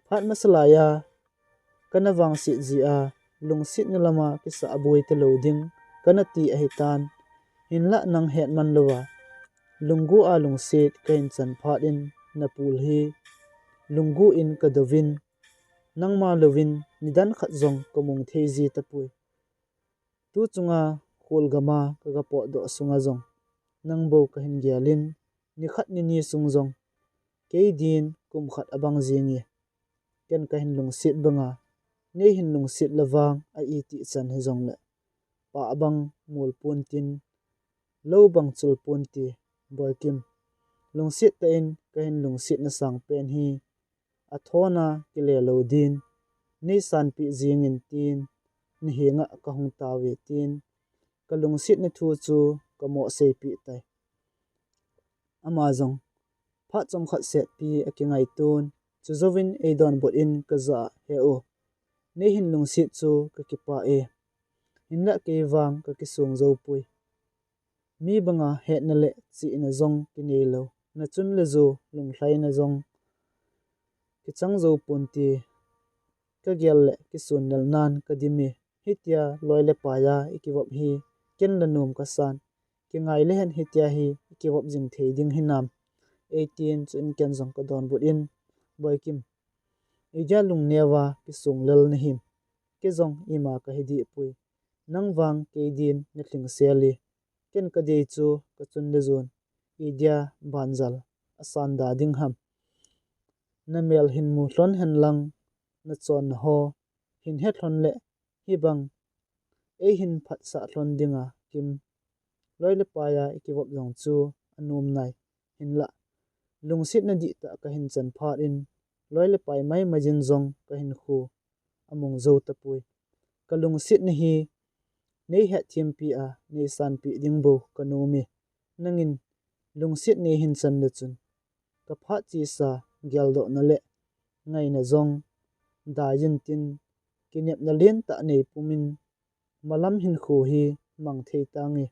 Phat masa laiya kana vangset jeh a lungsetna lama kisahboi talou ding kana ti ahitan, hinlah nang hetman louva Lunggui a lungset kahin chan phat in napul hi lunggui in kadouvin, nangma louvin nidan khat jong kamong thei ji tapoi. Tu chunga khol gam a kaga potdoh sunga jong nang bou kahin gel in, nikhat nini sung jong kei din kum khat abang jing e. Ken kahin lungset banga neihin lungset lou vang a itih chan hijongle, pah bang mol ponte, lou bang chul ponte, Boikim. Lungset tah in kahin lungsetna sangpen hi athona kile lou din neisanpeh jing in tin nahenga kahung tauve tin kalungsetna thu chu kamoh seipeh tai. Ama jong phat chomkhat setpi akingaiton, chujouvin eidonbut in kajah a, He u, neihin lungset chu kakipah e. Hinlah kei vang kakisong joupoi. Mi banga hetna le chihna jong kinei lou, nachun le jo lunglhaina jong kichang jou ponte. Kagel le kisonnel nan kadim e. Hitia loi le pai a ikivop hi ken la nom kasan. Kingai le hen hitia hi ikivop jing thei ding hinam, eitin, chuin ken jong kadonbut in, Boikim, idia lungneo a kisong lel nahim? Kei jong ima kahi dehpoi. Nang vang kei din nalhing sel e. Ken kadei chu kachun le jon idia banjal asan da ding ham? Namel hin mu lhon hen lang, nachonna ho hin het lhon le hibang eihin phatsah lhon dinga kim. Loi le pai a ikivop jong chu anom nai. Hinlah lungsetna dihtah kahin chan phat in loi le pai maimai jin jong kahinkho among jou tapoi. Kalungsetna hi neihetthem pi a neisanpeh ding bou kanom e. Nangin lungset neihin chan le chun kaphat chesa geldohna le ngaina jong dai jin tin, kinepna lentah neipum in malam hinkho hi mang thei tange.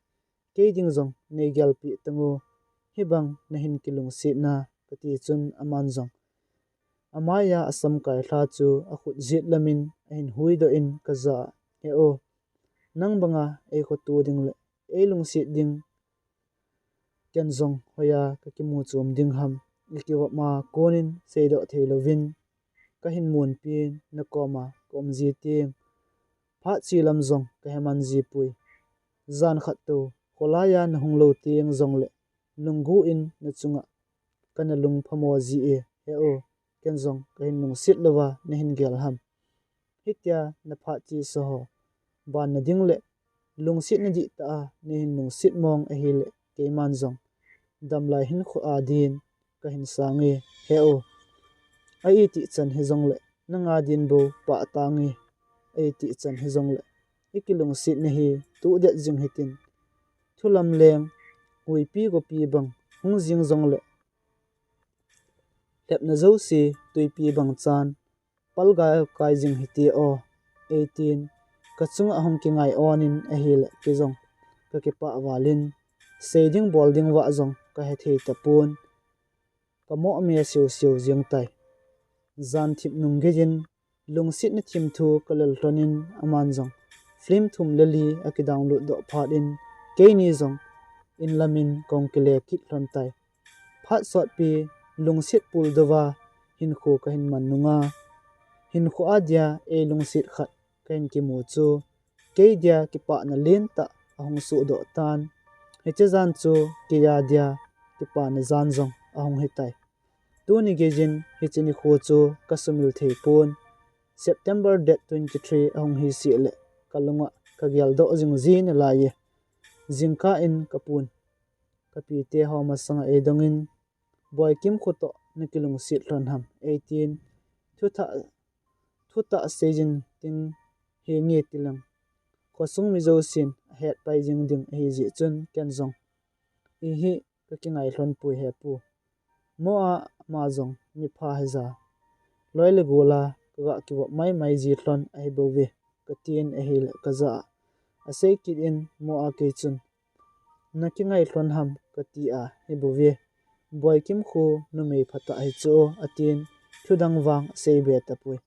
Kei ding jong neigelpeh tango, hibang nahin kilungsetna, kati chun aman jong amai a asamkai lha chu akhut jet lamin ahin huidoh in kajah a, He o, nang banga eikhoto ding le eilungset ding ken jong hoiya kakimu chom ding ham? Ikivop ma konin seidoh thei louvin kahin munpin, nakoma kaum ji teng phat che lam jong kaheman jipoi. Jan khat tou kholai a nahung lou teng jongle lunggui in nachunga kana lung phamo ji e. He o, ken jong kahin lungset louva nahin gel ham? Hitia naphat chesa ho banna ding le lungsetna dihtah a neihin lungset mong ahile keiman jong damlai hinkho a din kahin sang e. He o, a itih chan hijongle nanga din bou pah tange. A itih chan hijongle ikilungsetna hi tudet jing hitin, thulam leng huipi gopi bang hung jing jongle lhepna jouse tuipi bang chan palgai kai jing hite o, eitin, kachunga ahung kingai onin ahile kei jong kakipah valin, sei ding bol ding vah jong kahethei tapon, kamoh me siu siu jeng tai. Jan thip nung geiyin lungsetna thimthu kalel lhonin aman jong film thum le li akidownload doh phat in keini jong inlamin kahung kile kit lhon tai. Phat sotpi lungset puldouva hinkho kahin man nunga hinkho a dia eilungset khat kahin kimu chu kei dia kipana lentah ahung sohdoh tan. Hiche jan chu kei a dia kipana jan jong ahung hitai. Tuni geiyin hiche nikho chu kasumil thei pon. September date twenty three ahung hi seh le kalunga kageldoh jing ji nalai e. Jingkah in kapun kapite ho masanga eidongin, Boikim, kho toh nakilungset lhon ham, eitin, thutah thutah seijin ting hinge tilang khosung mi jousen ahetpai jing ding ahijeh chun ken jong ihi kakingai lhonpoi hepu. Mo a ama jong mipha hija, loi le gol a kaga kivop maimai ji lhon ahibouve, katin ahile kajah a, asei kit in mo a kei chun nakingai lhon ham kati ahibouve. Boikim khu numei phatah hichu, atin thudang vang aseibe tapoi.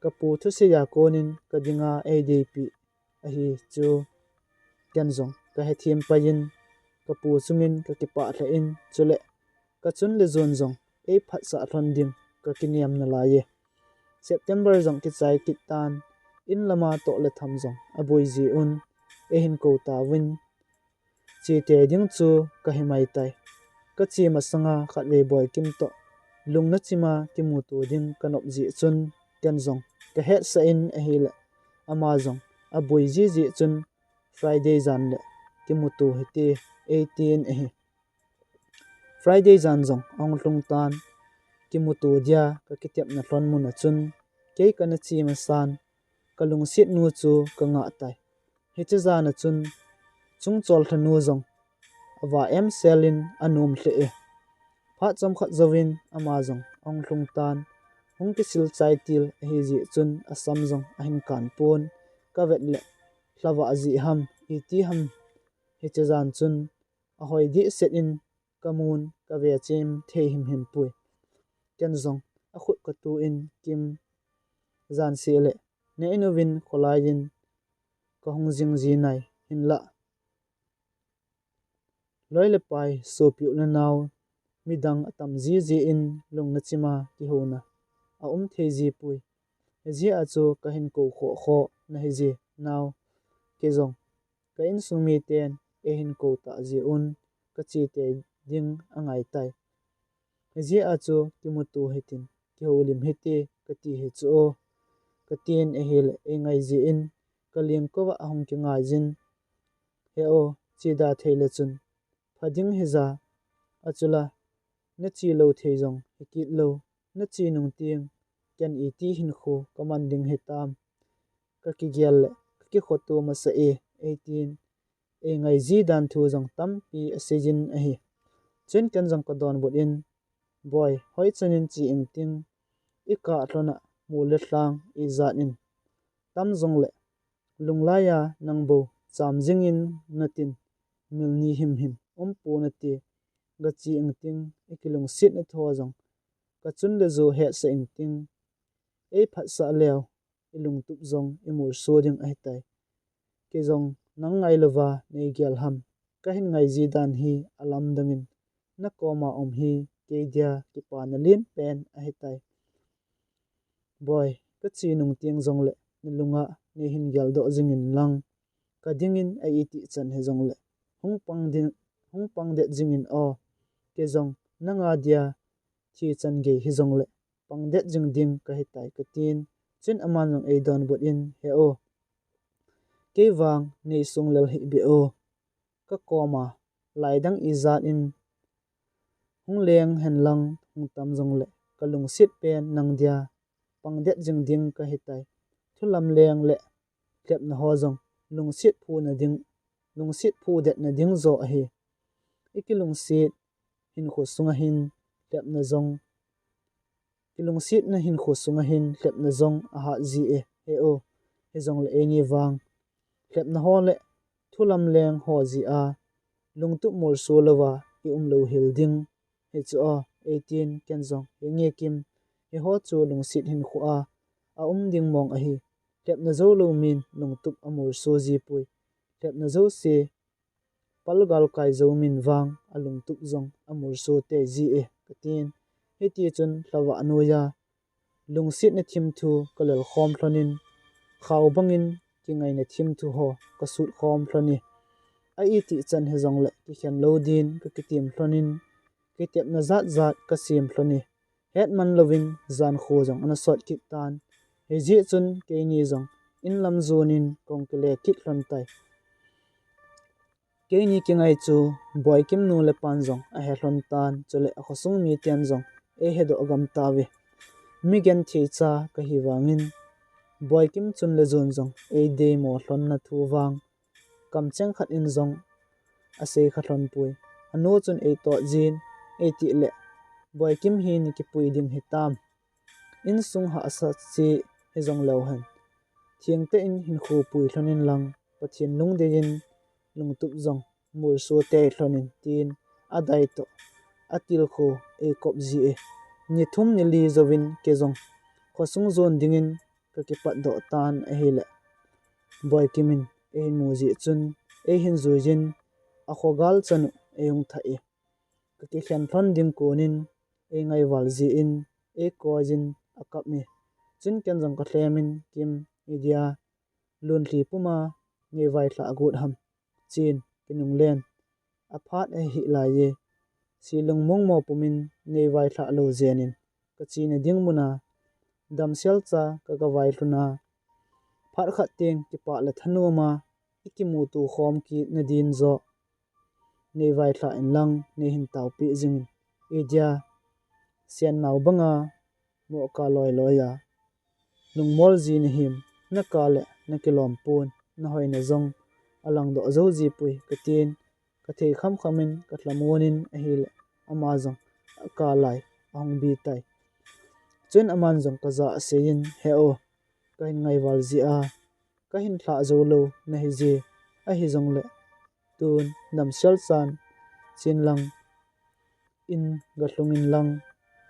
Kapu thusei a konin kadinga eideipi ahi chu ken jong kahethem paiyin, kapu chungin kakipah lheh in, chule kachun le jon jong eiphatsah lhon ding kakinem nalai e. September jong kichai kit tan, in lama toh le tham jong aboi jiuvin, eihin kou tauvin, che tei ding chu kahi maitai. Kache masanga khatvei Boikim toh lungna chima kimuto ding kanop jeh chun, ken jong kahetsah in ahile, ama jong aboi jiji chun Friday jan le kimuto hite eitin ahi. Friday jan jong ahung lhung tan, kimuto dia kakitepna lhon mun a chun, kei kana che masan, kalungset nu chu kangah tai. Hiche jan a chun, chungchol lhanu jong ava emsel in anom lheh e. Phat chomkhat jouvin ama jong ahung lhung tan, hung kisil chai til ahijeh chun asam jong ahin kan pon, kavet le lhavah jeh ham, iti ham, hiche jan chun ahoi dehset in kamun kave chem thei himhim poi. Ken jong akhut katuh in, Kim, jan seh le na in uvin kholai in kahung jing ji nai, hinlah loi le pai, sopi u le nao, midang atam jiji in lungna chima kihouna aum thei ji poi. Hijeh a chu kahin kou khoh khoh nahi ji nao, kei jong ka insung miten eihin kou tah jeh un kache tei ding angai tai. Hijeh a chu kimuto hitin, kihoulim hite kati hi chu o, katin ahile eingai jeh in kaleng kouva ahung kingai jin, he o, che da thei le chun pha ding hija, achula nache lou thei jong hikit lou, nache nung teng ken iti hinkho kaman ding hitam, kakigel le kakikhoto masa e, eitin, eingai ji dan thu jong tampi asei jin ahi. Chuin ken jong kadonbut in, Boi, hoi chan in che ingting, ikah lhon a mol le lhang ijat in tam jongle, lunglai a nang bou cham jing in natin, mil ni himhim umpon nati, gache ingting, ikilungsetna thu jong kachun le jo hetsah ingting, eiphatsah leu ilungtup jong imolso ding ahitai. Kei jong nang ngailouva neigel ham, kahin ngai ji dan hi alamdang in nakoma um hi kei dia kipana lenpen ahitai. Boi, kache nung teng jongle nalunga neihin geldoh jing in lang, kading in a itih chan hijongle hung pang det jing in o, kei jong nanga dia thi chan gei hijongle pang det jing ding kahitai, katin. Chuin aman jong eidonbut in, he o, kei vang neisung lel hih beh o, kakoma lai dang ijat in hung leng hen lang hung tam jongle kalungset pen nang dia pang det jing ding kahitai. Thu lamleng le lhepna ho jong lungset phu na ding, lungset phu detna ding jo ahi. Ikilungset hinkho sunga hin lhepna jong, kilungsetna hinkho sunga hin lhepna jong ahat ji e, he o. Hijongle eini vang lhepna ho le thu lamleng ho jeh a lungtup molso louva ium lou hel ding hi chu o, eitin, ken jong, henge Kim, hiho chu lungset hinkho a aum ding mong ahi. Lhepna joulou min lungtup amolso ji poi. Lhepna jouse palgalkai jou min vang alungtup jong amolso tei ji e, katin. Hitichun lhavah noiya lungsetna thimthu kalel khom lhonin, khao bangin kingaina thimthu ho kasut khom lhon e. A itih chan hijongle kikhen lou din kakitem lhonin, kitepna jatjat kasem lhon e. Hetman louvin jankho jong ana sot kit tan. Hijeh chun keini jong inlam jonin kahung kile kit lhon tai. Keini kingai chu Boikim nu le pan jong ahe lhon tan, chule akhosung miten jong eihedoh gam tauve. Mi genthei cha kahi vangin Boikim chun le jon jong eideimo lhonna thu vang kamcheng khat in jong asei kha lhon poi. Anu chun eitot jin, eitih le, Boikim hi nakipui ding hitam, insung hahsa che hijong leu hen, thengtah in hinkho pui lhonin lang, Pathen lungdei in lungtup jong molso tei lhonin, tin adai toh atilkhou eikop ji e. Ni thum ni li jouvin kei jong khosung jon dingin kakipatdoh tan ahile, Boikim in eihin mu jeh chun eihin juijin, akhogal chanu eihung thah e. Kakikhen lhon ding konin, eingaival jin, eikoijin akap e. Chun ken jong kalhemin, Kim, idia lunlhi puma neivailhah got ham? Chin, kinunglen. Aphat ahih laiye. Silung mongmo pumin neivailhah lou jenin, kachena ding muna damsel cha ka, kavailhuna. Phat khat teng kipah le thanoma ikimuto khom kitna din joh neivailhah inlang neihin taopeh jingin. Idia, sennao banga mohkah loiloiya lungmol ji nahim, nakah le nakilom pon, nahoina jong alangdoh jou jipoi, katin, kathei khamkhamin kalhamonin ahile, ama jong akah lai ahung bitai. Chun aman jong kajah aseiyin, He o, kahin ngaival jia, kahin lhah jou lou nahi je, ahijongle tun damsel chan chen lang in galhungin lang,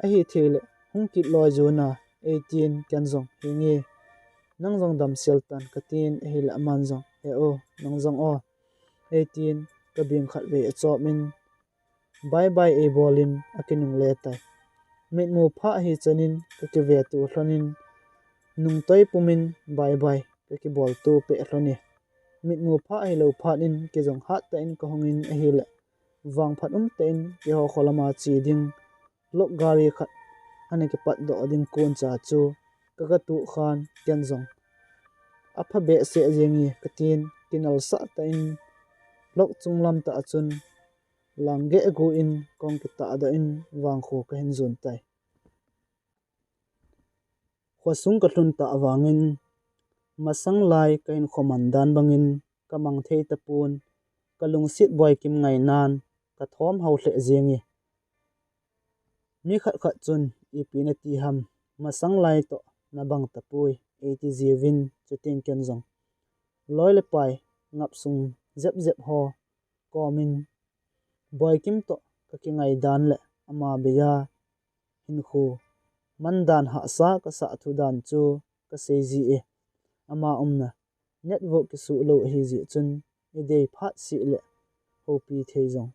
ahithei le hung kit loi jona, eitin ken jong, Henge, nang jong damsel tan, katin ahile aman jong, He o, nang jong o, eitin kabeng khatvei achopin, bye bye eibolin akinungle tai. Mitmu phah ahi chanin kakiveto lhonin, nungtoi pumin bye bye kakibolto peh lhon e. Mitmu phah ahilou phat in kei jong hattah in kahungin ahile, vangphat umtah in keiho kholama che ding lok gari khat ana kipatdoh ding koncha chu kagatuh khan ken jong apha behseh jenge katin, kinalsah tah in lok chunglam tah a chun lang gehguh in kahung kitahdoh in vangkho kahin jon tai. Khosung kalhun tah vangin, masang lai kahinkho man dan bangin kamang thei tapon, kalungset Boikim ngainan kathom hao lheh jenge. Mi khat khat chun, Ipi nati ham, masang lai toh nabang tapoi, eiti jiuvin, chuteng ken jong loi le pai, ngapsung jep jep ho komin, Boikim toh kakingai dan le ama beiya hinkho man dan, hahsa kasah thu dan chu kasei ji e. Ama umna network kisuh lou ahi jeh chun, idei phat seh le houpi thei jong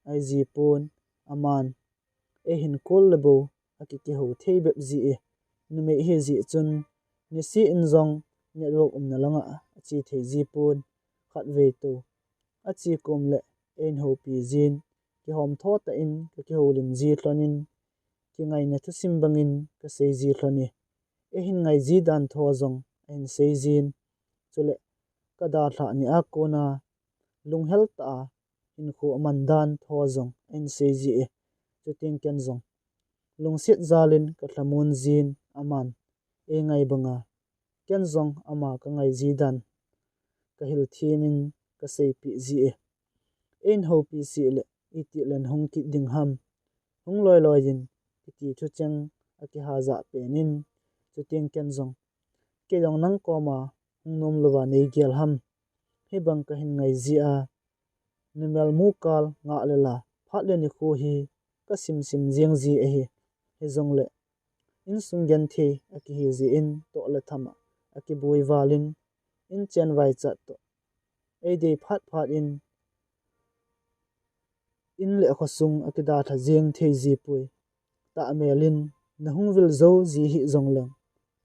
ahi jipon, aman eihin call le bou akikihou thei bep ji e. Numei ahi jeh chun, niseh in jong network umna langa ache thei jipon, khatvei tou ache kom le eihin houpi jin, kihom tho tah in kakihoulim ji lhonin, kingaina thusim bangin kasei ji lhon e. Eihin ngai ji dan tho jong ahin sei jin, chule kadalhah nia kona lunghel tah a hinkho aman dan tho jong ahin sei ji e. Chuteng ken jong lungset jalin kalhamon jin, aman eingai banga ken jong ama kangai ji dan kahil themin kaseipeh ji e. Eihin houpi seh le itih len hung kit ding ham, hung loiloi in, kiti thucheng akiha jah penin, chuteng ken jong, Kei jong nang koma hung nom louva neigel ham, hibang kahin ngai jia, numei mu kal ngah le la, phat le nikho hi kasimsim jeng ji ahi. Hijongle insung genthei akihi jeh in toh le tham a akiboi valin, inchen vaichat toh eidei phat phat in, in le khosung akidalha jeng thei jipoi. Tahmelin nahung vil jou ji hih jongleng,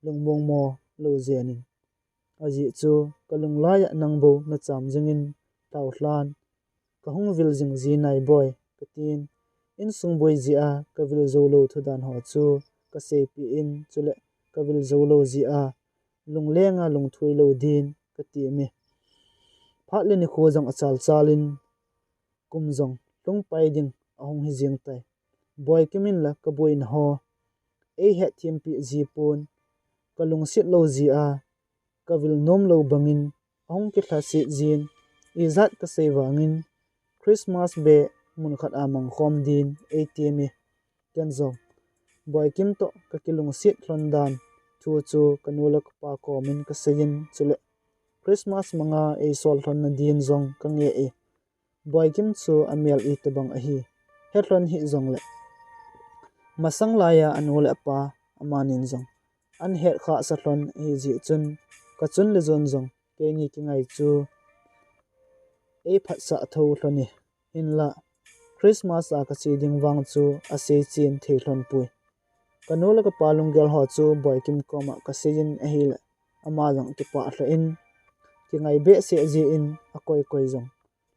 lungmongmo lou jenin. Ajeh chu kalunglai a nang bou nacham jingin, lhaolhan kahung vil jing ji nai Boi, katin, insung boi jeh a kavil jou lou thu dan ho chu kaseipeh in, chule kavil jou lou jeh a lunglenga lungthui lou din katem e. Phat le nikho jong achalchalin, kum jong lhungpai ding ahung hi jeng tai. Boikim in la kaboina ho eihetthem peh jipon, kalungset lou jeh a kavil nom lou bangin ahung kilhaset jin, ijat kasei vangin Christmas beh mun khat a mangkhom din eitem e. Ken jong Boikim toh kakilungset lhon dan thu chu kanu le kapa komin kaseiyin, chule Christmas manga eisol lhonna din jong kangeh e. Boikim chu amel itobang ahi, helhon hih jongle, masang laiya anu le apa amanin jong ahin hetkhahsah lhon ahi jeh chun, kachun le jon jong keini kingai chu eiphatsah tho lhon e. Hinlah Christmas a kache ding vang chu asei chen thei lhon poi. Kanu le kapa lunggel ho chu Boikim koma kaseiyin ahile, ama jong kipah lheh in, kingai behseh jeh in akoi koi jong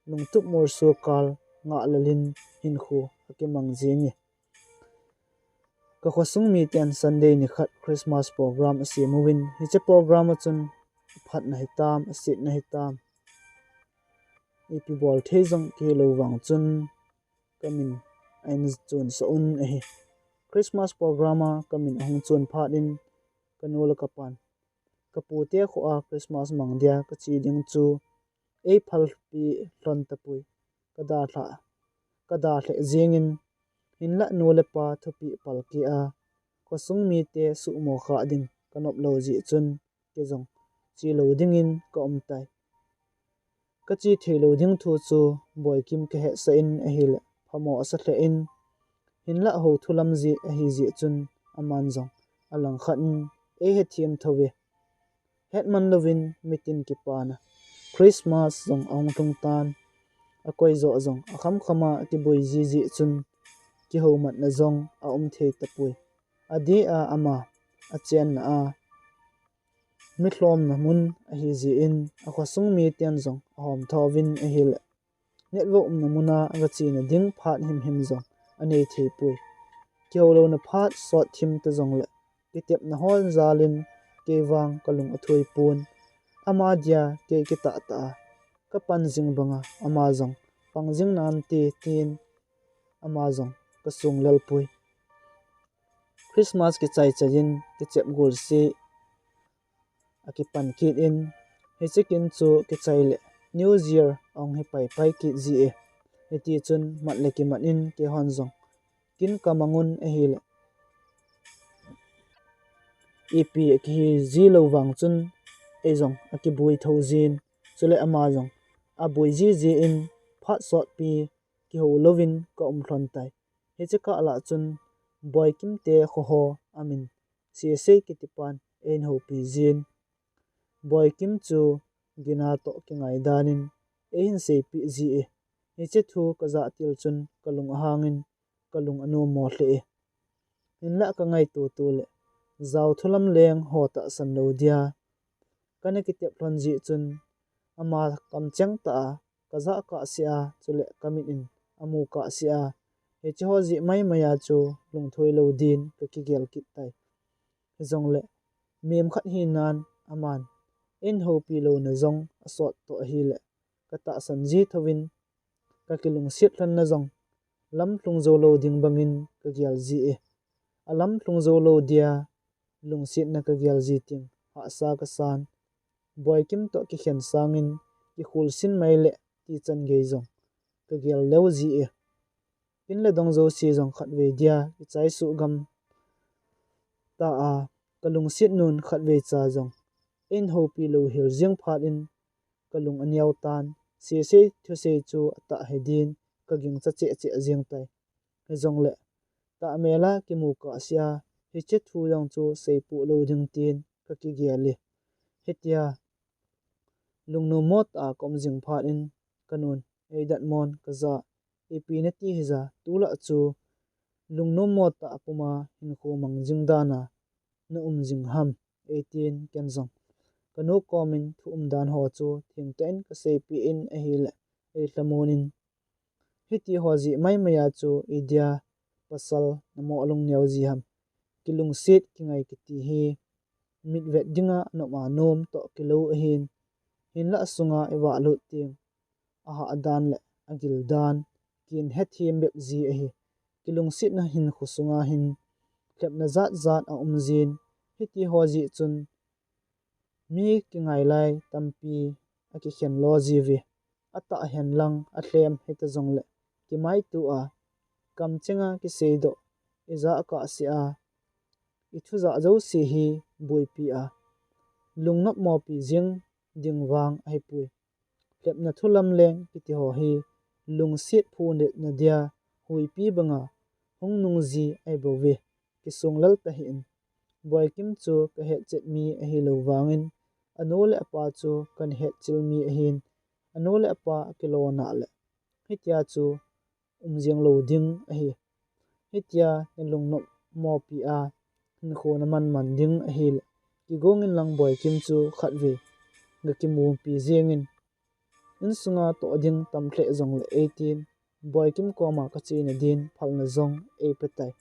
lungtup molso kal ngah lel in hinkho akimang jenge. Kakhosung miten Sunday nikhat Christmas program asem uvin, hiche program a chun aphatna hitam, asetna hitam, ipi bol thei jong kihilou vang chun kamin ahin chonsah un ahi. Christmas program a kamin ahung chon phat in kanu le kapan, kapute khoa Christmas mang dia kache ding chu eiphalpeh lhon tapoi, kadalhah, kadalheh jengin, hinlah nu le pa thupeh palkeh a khosung mite suhmo khah ding kanop lou jeh chun, kei jong chelou dingin kaum tai. Kache theilou ding thu chu Boikim kahetsah in ahile, phamo asa lheh in, hinlah hou thu lam jeh ahi jeh chun, aman jong alangkhat in eihethem thouve. Hetman louvin mitin kipana Christmas jong ahung lhung tan, akoi joh jong akhamkhama akiboi ji jeh chun, kihoumatna jong aum thei tapoi. Adeh a ama achenna a mi lhomna mun ahi jeh in, akhosung miten jong ahom tho uvin ahile, network umna muna agachena ding phat himhim jong anei thei poi. Kihoulouna phat sot thim ta jongle, kitepna ho jal in kei vang kalung athoi pon. Ama dia kei kitahtah a kapan jing banga ama jong pang jing nante tin, ama jong kasung lel poi. Christmas kichai chai in kichep golseh akipan kit in, hiche kin chu kichai le New Year ahung hi paipai kit ji e. Hitichun mat le kimat in keihon jong kin kamang un ahile, ipi akihi ji lou vang chun eijong akiboi thou jin, chule ama jong aboi ji jeh in phat sotpi kihou louvin kaum lhon tai. Hiche kah lah chun Boikimte khoho amin Sese kitipan eihin houpi jin, Boikim chu gina toh kingai dan in eihin seipeh ji e. Hiche thu kajah til chun kalung ahang in kalung anommo lheh e. Hinlah kangaito to le, jao thulam leng ho tahsan lou dia kana kitep lhon jeh chun, ama kamcheng tah a kajah kahsea, chule kamit in amu kahsea, hiche ho jeh maimai a chu lungthoi lou din kakigel kit tai. Hijongle, mihem khat hinan aman eihin houpi louna jong asot toh ahile, katahsan ji thouvin, kakilungset lhonna jong lamlhung jou lou ding bangin kagel ji e. Alamlhung jou lou dia lungsetna kagel ji teng hahsa kasan. Boikim toh kikhen sangin kikholsin mai le tichan gei jong kagel lou ji e. Kin le dong jouse jong khatvei dia kichai suh gam ta a, kalungset nun khatvei cha jong eihin houpi lou hel jeng phat in kalung aneo tan, Sese thusei chu atah hidin kagingcha cheh cheh jeng tai. Hijongle, tahmel a kimu kahsea, hiche thu jong chu seipoh lou ding tin kakigel e. Hitia lungnommo tah a kaum jing phat in kanun, Ei datmon, kajah, ipi nati hija, tulai chu lungnommo tah a puma hinkho mang jing dan a naum jing ham, eitin ken jong kanu komin thu umdan ho chu thengtah in kaseipeh in ahile, eilhamon in, hitiho jeh maimai a chu idia pasal namo alungneo ji ham, kilungset kingai kiti hi mitvet dinga anop a nom toh kilou ahin, hinlah asunga ivahlut teng ahah dan le agil dan kin hethem bep ji ahi. Kilungsetna hinkho sunga hin lhepna jat jat aum jin, hitiho jeh chun mi kingai lai tampi akikhen lo jiuve. Atah henlang alhem hita jongle, kimaito a, kamchenga kiseidoh, ijah kahsea, ithujah jouse hi boipi a, lungnopmopi jing ding vang ahipoi. Lhepna thulam leng kitiho hi lungset phunetna dia huipi banga hung nungji ahibouve, kisung lel tahih in. Boikim chu kahetchet mi ahilou vangin, anu le apa chu kana hetchil mi ahin, anu le apa akilona le hitia chu um jeng lou ding ahi. Hitia nalungnop mopi a hinkho naman man ding ahile, kigong inlang Boikim chu khatvei gakimupi jengin, insunga toh ding tam lheh jongle eitin, Boikim koma kachena din phalna jong eipetai.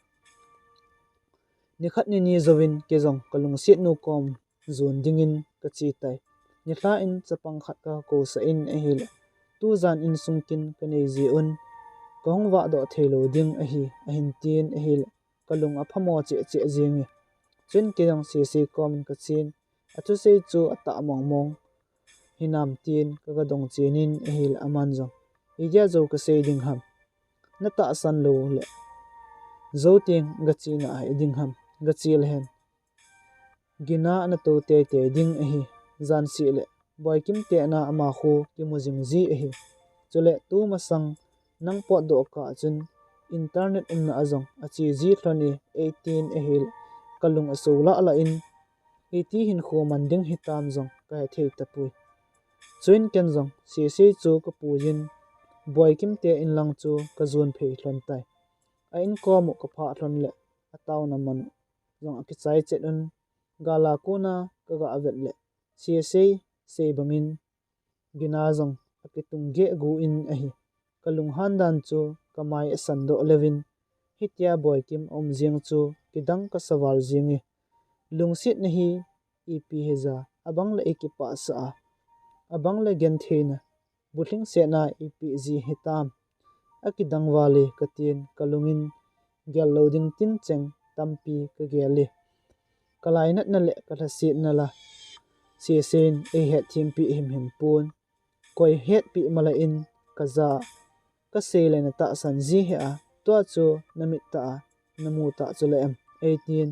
Nikhat nini jouvin keijong kalungsetnu kom jon dingin kachetai. Nilhah in chapang khat kakousah in ahile, tujan insung kin kanei jeh un kahung vahdoh theilou ding ahi, ahin tin ahile, kalung aphamo cheh cheh jenge. Chuin keijong Sesei komin kachen, athusei chu atah mong mong hinam tin kagadong chenin ahile, aman jong, idia jou kasei ding ham? Natahsan loule jou teng gachena hiding ham? Gache lehen, Gina natou teitei ding ahi. Janseh le Boikim tehna amakhu kimu jing ji ahi. Chule tumasang nang potdoh kah chun internet umna a jong ache ji lhon e, eitin ahile, kalung asou lah lah in, iti hinkho man ding hitam jong kahethei tapoi. Chuin ken jong Sesei chu kapuiyin, Boikim te inlang chu kajon phei lhon tai. A inkom u kaphah lhon le ataona man u jong akichai chet un, gala kona kagah vet le, Sesei sei bangin Gina jong akitung gehgu in ahi. Kalunghan dan chu kamai asandoh leuvin, hitia Boikim aum jeng chu kidang kasa val jenge. Lungsetna hi ipi hija, abang le ikipahsah a, abang le gentheina, bulhingsetna ipeh ji hitam? Akidang val e katin kalungin gel lou ding tincheng tampi kagel e. Kalainatna le kalhasetna la Sesei in eihetthempeh himhim pon, koi hetpeh mala in kaja kasei le natahsan ji hih a, tua chu namit tah a namu tah chu la em, eitin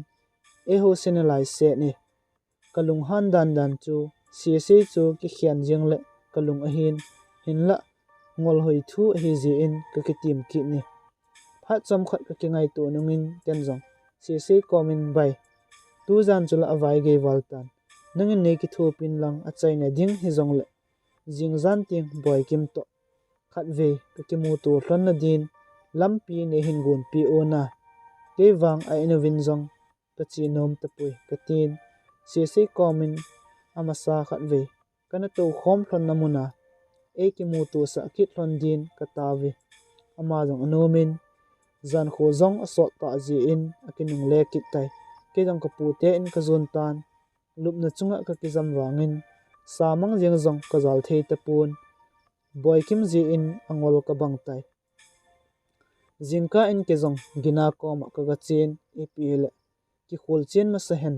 eihouse nalai set e. Kalunghan dan dan chu Sesei chu kikhen jeng le kalung ahin, hinlah ngolhoi thu ahi jeh in kakitim kit e. Phat chomkhat kakingaito nungin ken jong Sesei komin, Bai, tujan chu la avaigei val tan, nangin neikithopin lang achaina ding hijongle jingjan teng Boikim toh khatvei kakimuto lhonna din lampi neihin gonpeh un a, kei vang a in uvin jong kache nom tapoi, katin, Sesei komin amasa khatvei kana toukhom lhonna muna eikimuto sah kit lhon din katao e. Ama jong anomin, jankho jong asot tah jeh in akinungle kit tai. Kei jong kapute in kajon tan, lupna chunga kakijam vangin, samang jeng jong kajal thei tapon, Boikim jeh in angol kabang tai. Jingkah in kei jong Gina koma kagachen, ipi hile kikholchen masa hen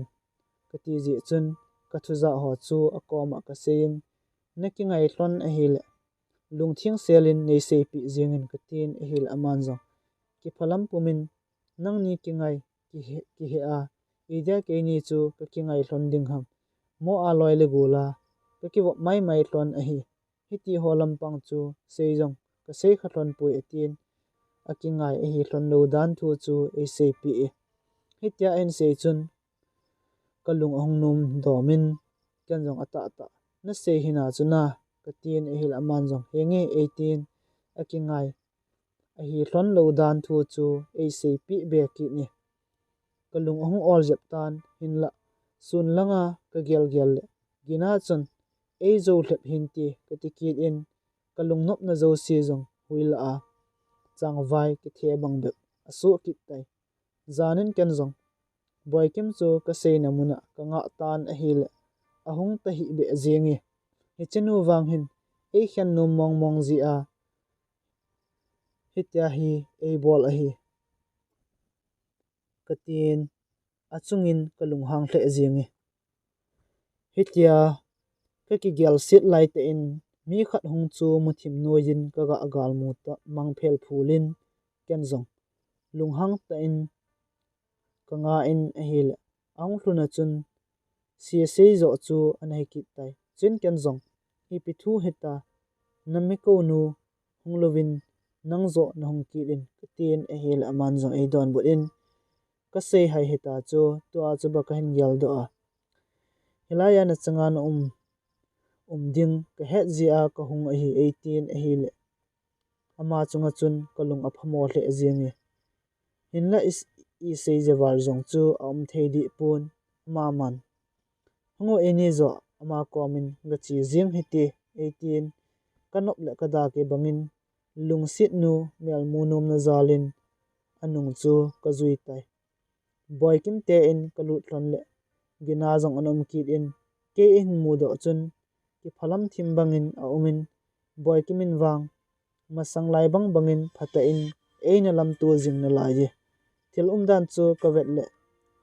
kati jeh chun, kathujah ho chu akoma kaseiyin, nakingai lhon ahile lungtheng selin neiseipeh jengin katin ahile, aman jong kiphalam pumin, nangni kingai kihe, kihe a, idia keini chu kakingai lhon ding ham? Mo a loi le gol a kakivop maimai lhon ahi. Hitiho lampang chu sei jong kaseikha lhon poi, atin, akingai ahi lhon lou dan thu chu eiseipeh e. Hitia ahin sei chun kalung ahung nom domin, ken jong atahtah, nasei hina chu na, katin ahile aman jong, henge, eitin, akingai ahi lhon lou dan thu chu eiseipeh be kit e. Kalung ahung ol jep tan, hinlah sun langa kagel gel le Gina chun, eijou lhep hinte kati kit in, kalungnopna jouse jong huilah a changvai kithe bang bep asoh kit tai. Janin ken jong Boikim chu kaseina muna kangah tan ahile, ahung tahih beh jenge. Hichenu vang hin eikhen nom mong mong jeh a hitia hi eibol ahi, katin achungin kalunghang lheh jenge. Hitia kakigelset laitah in mi khat hung chu muthim noiyin kagah galmu tah, mangphel phulin ken jong lunghang tah in kanga in ahile, ahung lhun a chun Sesei joh chu ana hi kit tai. Chuin ken jong, ipi thu hita, namikounu hung louvin nang joh nahung kit in, katin ahile aman jong eidonbut in, kasei hai hita chu, tua chu ba kahin geldoh a, hilai a nachanga naum, um ding kahet jeh a kahung ahi, eitin ahile, ama chunga chun kalung aphamo lheh jenge. Hinlah i, isei jeval jong chu aum thei dih pon, amaman. Hung o, eini joh ama komin gache jeng hite, eitin, kanop le kada kibangin, lungsetnu melmu nomna jalin anung chu kajui tai. Boikim te in kalut lhon le gina jong ana um kit in, kei eihin mudoh chun kiphalam thim bangin aumin, Boikim in vang masang lai bang bangin phatah in eina lamto jing nalaiye. Thil umdan chu kavet le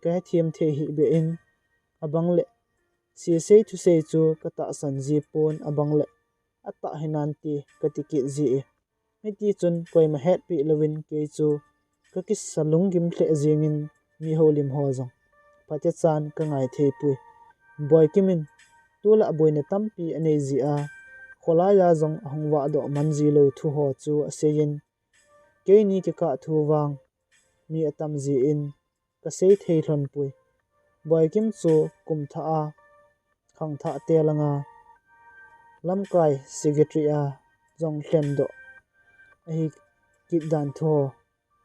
kahethem thei hih beh in, abang le sesei thusei chu katahsan ji pon, abang le atah hinante kati kit jie. Hitichun koima hetpeh louvin kei chu kakisa lunggim lheh jengin, mi houlim ho jong phatechan kangai theipoi. Boikim in tulai boina tampi anei jia, kholaiya jong ahung vahdoh man jilou thu ho chu aseiyin, keini kikah thu vang mi atam jin kasei thei lhonpoi. Boikim chu kumthah a khangthah te langa lamkai secretary a jong lhendoh ahi kit dan thu ho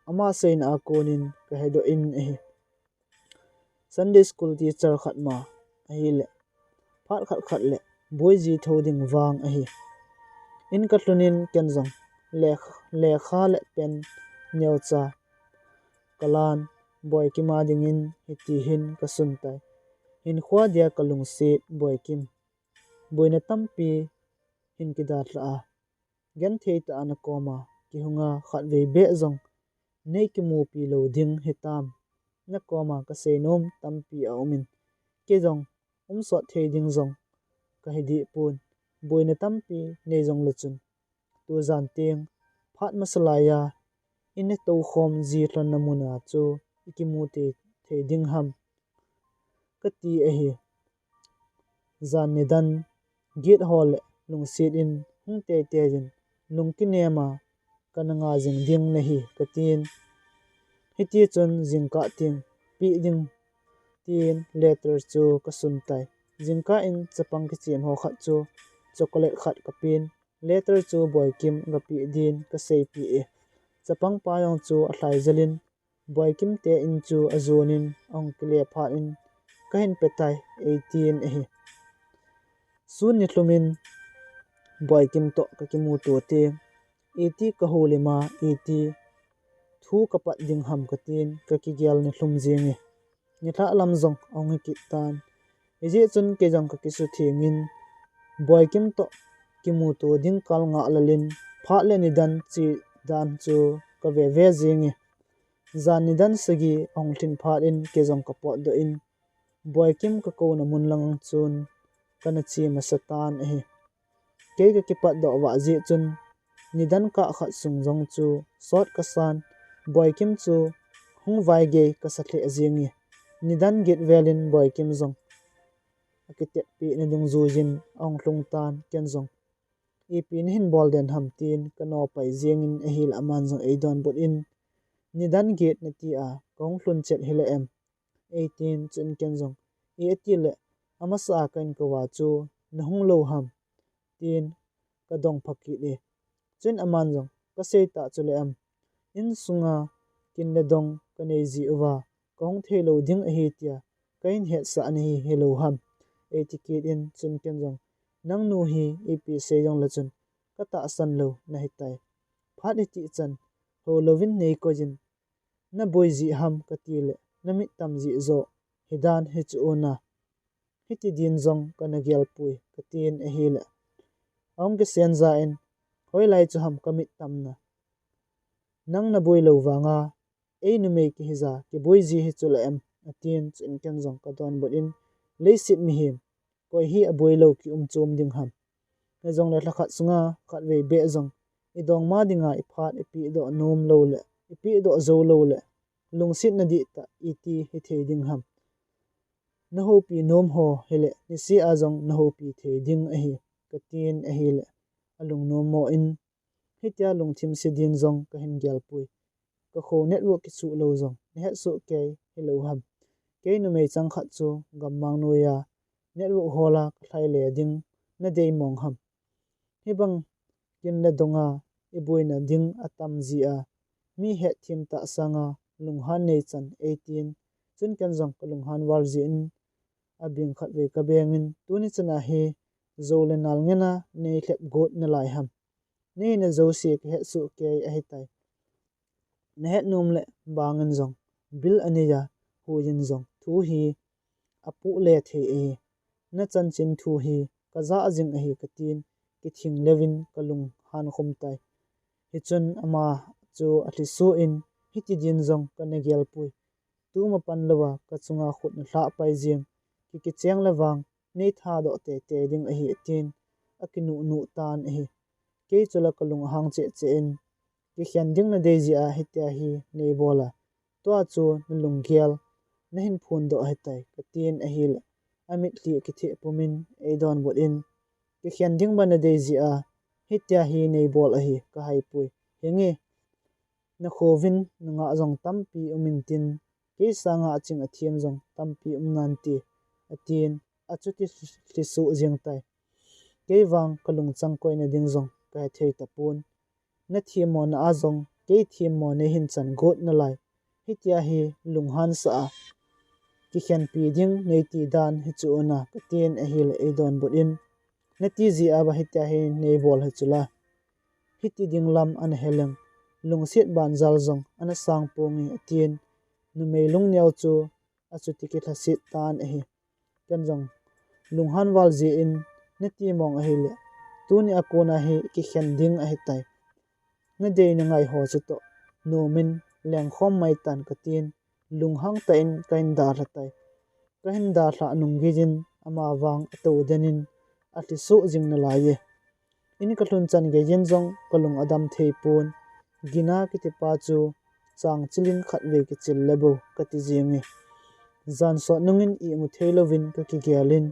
ama seina a konin kahedoh in ahi. Sunday school teacher khat ma ahile, phat khat khat le boiji thou ding vang ahi. In kalhunin ken jong lekha, lekha le pen neocha kalan, Boikim a dingin hitihin kasuntai. Hinkhoa dia kalungset Boikim, boina tampi hin kidalhah a, genthei tah a nakoma kihunga khatvei beh jong nei kimupi lou ding hitam. Nakoma kaseinom tampi aumin, kei jong umsot thei ding jong kahi dih pon. Boina tampi nei jongle chun, tujan teng phat masa laiya ina toukhom ji lhonna muna chu ikimu thei ding ham, kati ahi. Jan nidan gate ho le lungset in hung teitei in, lungkinem a kana nga jing ding nahi, katin. Hitichun jingkah teng peh ding tin letter chu kasuntai. Jingkah in chapang kichem ho khat chu chocolate khat kapen, letter chu Boikim gapeh din kaseipeh e. Chapangpa jong chu alhai jel in, Boikim te in chu ajonin ahung kile phat in, kahin petai, eitin ahi. Sun nilhum in Boikim toh kakimuto teng, iti kahoulim a, iti thu kapat ding ham katin kakigel nilhum jenge. Nilhah lam jong ahung hikit tan. Hijeh chun kei jong kakisuthengin, Boikim toh kimuto ding kal ngah lel in, phat le nidan che dan chu kaveve jenge. Jan nidan sagi ahung lhin phat in kei jong kapotdoh in, Boikim kakouna mun lang chun kana che masa tan ahi. Kei kakipatdoh vah jeh chun, nidan kah khat sung jong chu sot kasan, Boikim chu hung vaigei kasa lheh jenge. Nidan get vel in Boikim jong akitepna dungjuiyin ahung lhung tan, ken jong, ipi nahin bol den ham, tin kanopai jengin ahile aman jong eidonbut in, nidan get nati a kahung lhun chet hile em, eitin, chuin ken jong, i atile, amasa a ka-in kouva chu nahung lou ham, tin kadong pha kit e. Chuin aman jong, kasei tah chule em, insunga kin le dong kanei ji uva, kahung theilou ding ahi tia kahin hetsah nahi hilou ham, eiti kit in, chuin ken jong, nangnu hi ipi sei jongle chun katahsan lou nahitai. Phat hiti chan houlouvin neikoiyin, naboi jeh ham katile namit tam jeh joh hidan hichu ona, hiti din jong kana gelpoi, katin ahile, ahung kisen ja in, hoilai chu ham kamit tamna, nang naboi lou vanga ei numei kihija kiboi ji hi chule em, atin, chuin ken jong kadonbut in, leiset mihem koi hi aboi lou kium chom ding ham. Hijongle lhakhat sunga khatvei beh jong idongma dinga iphat ipehdoh nom loule, ipehdoh jou loule, lungsetna dihtah iti hithei ding ham. Nahoupi nom ho hile niseh a jong nahoupi thei ding ahi, katin ahile, alungnommo in, hitia lungthim se din jong kahin gelpoi. Kakhou network kisuh lou jong nahetsoh kei hilou ham. Kei numei chang khat chu gammang noiya network hola kalhai le ding nadei mong ham. Hibang kin le donga iboina ding atam jia, mi hetthem tah sanga lunghan nei chan eitin, chun ken jong kalunghan val jeh in abeng khatvei kabengin, tuni chana hi jou le nal ngena nei lhep got nalai ham. Nei na jouse kahet soh kei ahitai. Nahet nom le bangin jong, bil anei a, huiyin jong thu hi apoh le thei ahi. Nachanchin thu hi kajah jing ahi katin, kithing leuvin kalunghan khum tai. Hichun ama chu alhisoh in, hiti din jong kana gelpoi. Tuma pan louva kachunga khut nalhah pai jeng, ki kicheng le vang, nei thadoh teitei ding ahi atin, akinuh nuh tan ahi. Kei chu la kalung ahang cheh cheh in, kikhen ding nadei jeh a hitia hi nei bol a, tua chu nalunggel nahin phondoh ahitai katin ahile, amitlhi akitheh pumin eidonbut in, kikhen ding ba nadei jeh a hitia hi nei bol ahi kahaipoi. Henge, nakhovin nungah jong tampi um intin, kei sanga aching athem jong tampi um nante, atin, achuti lhisoh jeng tai. Kei vang kalungchang koina ding jong kahethei tapon. Nathemmona a jong kei themmo neihin chan got nalai. Hitia hi lunghansah a, kikhenpi ding neiti dan hichu una katin ahile eidonbut in, nati jeh a ba hitia hi nei bol hichu la, hiti ding lam ana heleng, lungset banjal jong ana sang ponge atin, numei lungneo chu achuti kilhaset tan ahi. Ken jong lunghan val jeh in, nati mong ahile, tuni a kona hi kikhen ding ahitai. Nadei nangai ho chutoh nomin lengkhom maitan katin, lunghang tah in kahin dalha tai. Kahin dalhah nung geiyin ama vang atou den in, alhisoh jing nalai e. In kalhun chan geiyin jong kalung adam thei pon. Gina kitipa chu changchil in khatvei kichil le bou kati jenge. Jan sot nungin imu thei louvin kakigel in,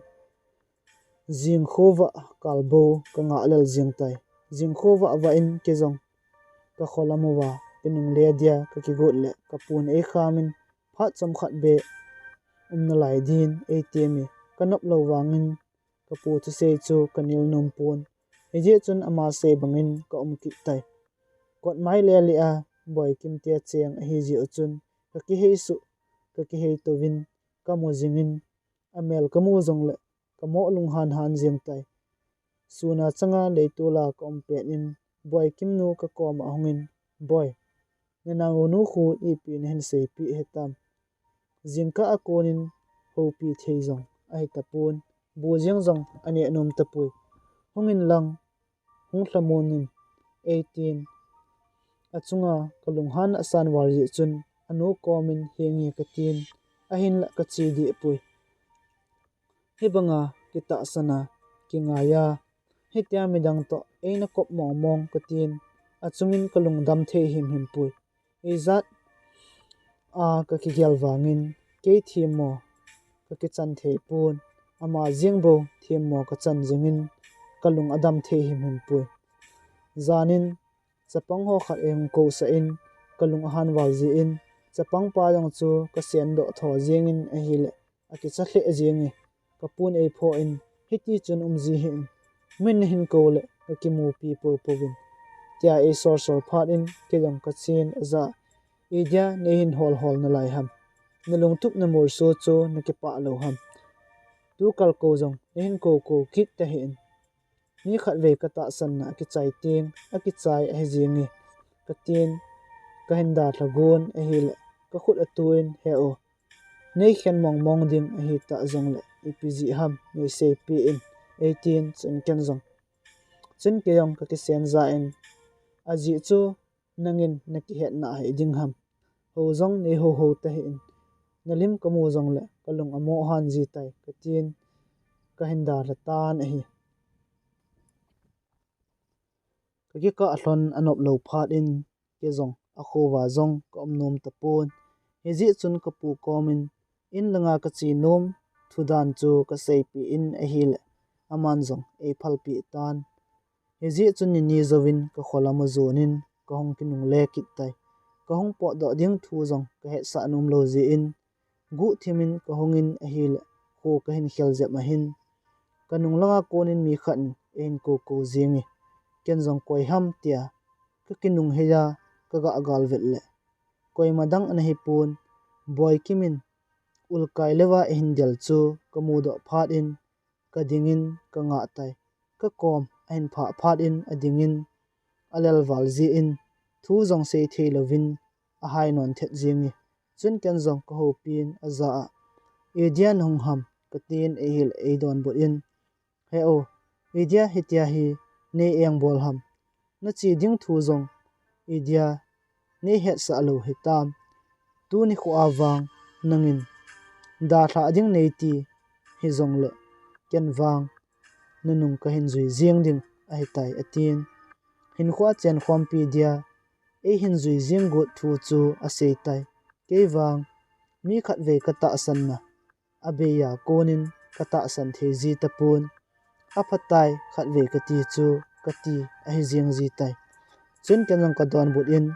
jingkhovah kalbou kangah lel jeng tai. Jingkhovah vah in kei jong kakholam uva, kinungle dia kakigot le kapun eikhamin, phat chomkhat beh um nalai din eitemi, kanop lou vangin kapu thusei chu kanel nom pon. Hijeh chun ama sei bangin kaum kit tai. Kotmai le le a Boikim te cheng ahijeh u chun, kakihei suh, kakihei touvin kamu jingin, amel kamu jongle kamoh lunghan han jeng tai. Sun a changa leitol a kaum pet in, Boikim nu kakoma ahungin, Boi, nanaonu khu ipi nahin seipeh hitam. Jingkah a konin houpi thei jong ahitapon, bu jeng jong aneh nom tapoi. Hungin lang, hung lhamon in, eitin, achunga kalunghan asan val jeh chun, anu komin henge katin, ahinla kache deh poi. Hibanga kitahsan a, kingaiya, hitia midang toh eina kop mong mong katin, achungin kalungdam thei himhim poi. Ijat a kakigel vangin, kei themmo kakichan thei pon, ama jeng bou themmo kachan jingin, kalung adam thei himhim poi. Janin chapang ho khat eihung kousah in, kalung ahan val jeh in, chapang pa jong chu kasendoh tho jengin ahile, akicha lheh jenge. Kapun eiphoh in, hiti chun umji hih in, min nahin koule kakimupi poupouvin, tia eisol sol phat in, kei jong kachen ajah, idia neihin hol hol nalai ham. Nalungtup namolso chu nakipah lou ham. Tukal kou jong neihin kou kou kit tahih in. Mi khatvei katahsanna akichai teng, akichai ahi jenge, katin, kahin dalha gon ahile, kakhut atuin, he o, neikhen mong mong ding ahitah jongle, ipi jeh ham, neiseipeh in, eitin, chun ken jong, chun kei jong kakisen ja in, ajeh chu nangin nakihetna hih ding ham. Hou jong neihou hou tahih in, nalim kamu jongle kalung amoh han ji tai, katin, kahin dalha tan ahi. Kakikah lhon anop lou phat in, kei jong akhouva jong kaum nom tapon. Hijeh chun kapu komin, in langa kache nom thudan chu kaseipeh in ahile, aman jong eiphalpeh tan. Hijeh chun nini jouvin kakholam ajonin, kahung kinungle kit tai. Kahung potdoh ding thu jong kahetsah nom lou jeh in, guhthimin kahungin ahile, kho kahin khel jep ahin. Kanung langa konin mi khat in eihin kou kou jenge. Ken jong koi ham tia Ka kinunghei a ka ga gal vet le koima dang ana hi pon. Boikim in ulkai leuva eihin del chu ka mudoh phat in ka dingin ka ngah tai. Ka kom ahin phah phat in a dingin a lelval jeh in thu jong sei thei louvin a hai non thet jing e. Chun ken jong ka houpi in a ja a, "Idia na hung ham?" ka tin, ei hil ei donbut in, "He o, idia hitia hi nei eng bol ham? Na che ding thu jong idia nei hetsah lou hitam? Tuni kho a vang nangin dalha ding nei ti hijongle ken vang nanung ka hin jui jing ding ahitai," a tin. Hinkho a chen khompi dia ei hin jui jing got thu chu a sei tai. Kei vang mi khatvei ka tahsan na a bei a konin ka tahsan thei ji tapon. A phatai khatvei ka ti chu ka ti ahi jing ji tai. Chun ken jong ka donbut in,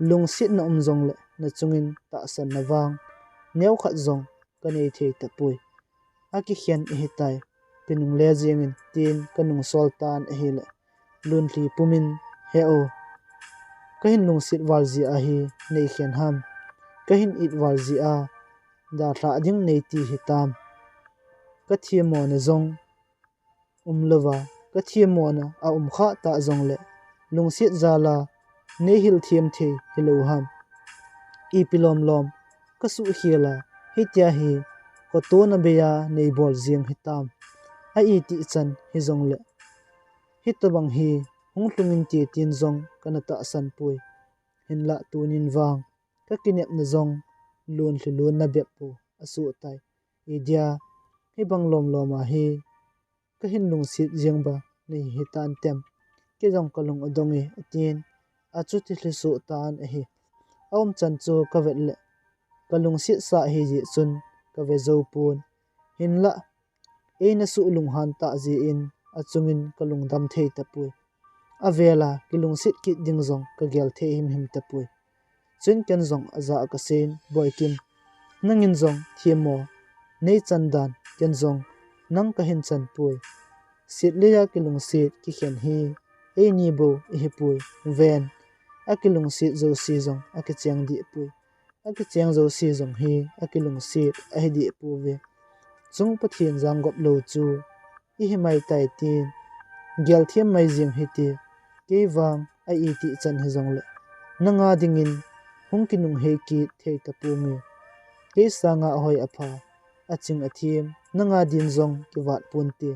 "Lungsetna um jongle na chungin tahsanna vang neo khat jong ka nei thei tapoi. A kikhen ihi tai, kinungle jing in," tin ka nungsol tan ahile Lunlhi pum in, "He o, ka hin lungset val jeh a hi nei khen ham? Ka hin it val jeh a dalha ding nei ti hitam? Ka themmona jong um louva, ka themmona a um kha ta jongle lungset jal a nei hil them thei hilou ham? Ipi lom lom ka suhkhel a hitia hi kotona bei a nei bol jing hitam? A itih chan hijongle hitobang hi hung lhung inte tin jong kana tahsan poi. Hinlah tunin vang ka kinepna jong Lunlhi lonna bep bou a soh tai. Idia hibang lom lom a hi ka hin lungset jing bang nei hitan tem? Kei jong ka lung adong e," a tin, a chuti lhi soh tan ahi. A umchan chu ka vet le ka lungset sa ahi jeh chun ka ve jou pon. Hinlah ei na suhlung han tah jeh in a chungin ka lungdam thei tapoi. A vel a kilungset kit ding jong ka gel thei himhim tapoi. Chun ken jong a ja a ka seiyin, "Boikim, nangin jong themmo nei chan dan ken jong nang ka hin chan poi. Setlei a kilungset kikhen hi eini bou ihi poi. Ven, a kilungset jouse jong a kicheng deh poi. A kicheng jouse jong hi a kilungset ahi deh pouve. Chung Pathen jangop lou chu ihi mai tai tin gel them mai jing hite. Kei vang a itih chan hijongle nanga dingin hung kinunghei kit thei taponge. Kei sanga ahoi apha, aching athem nanga din jong kivat ponte.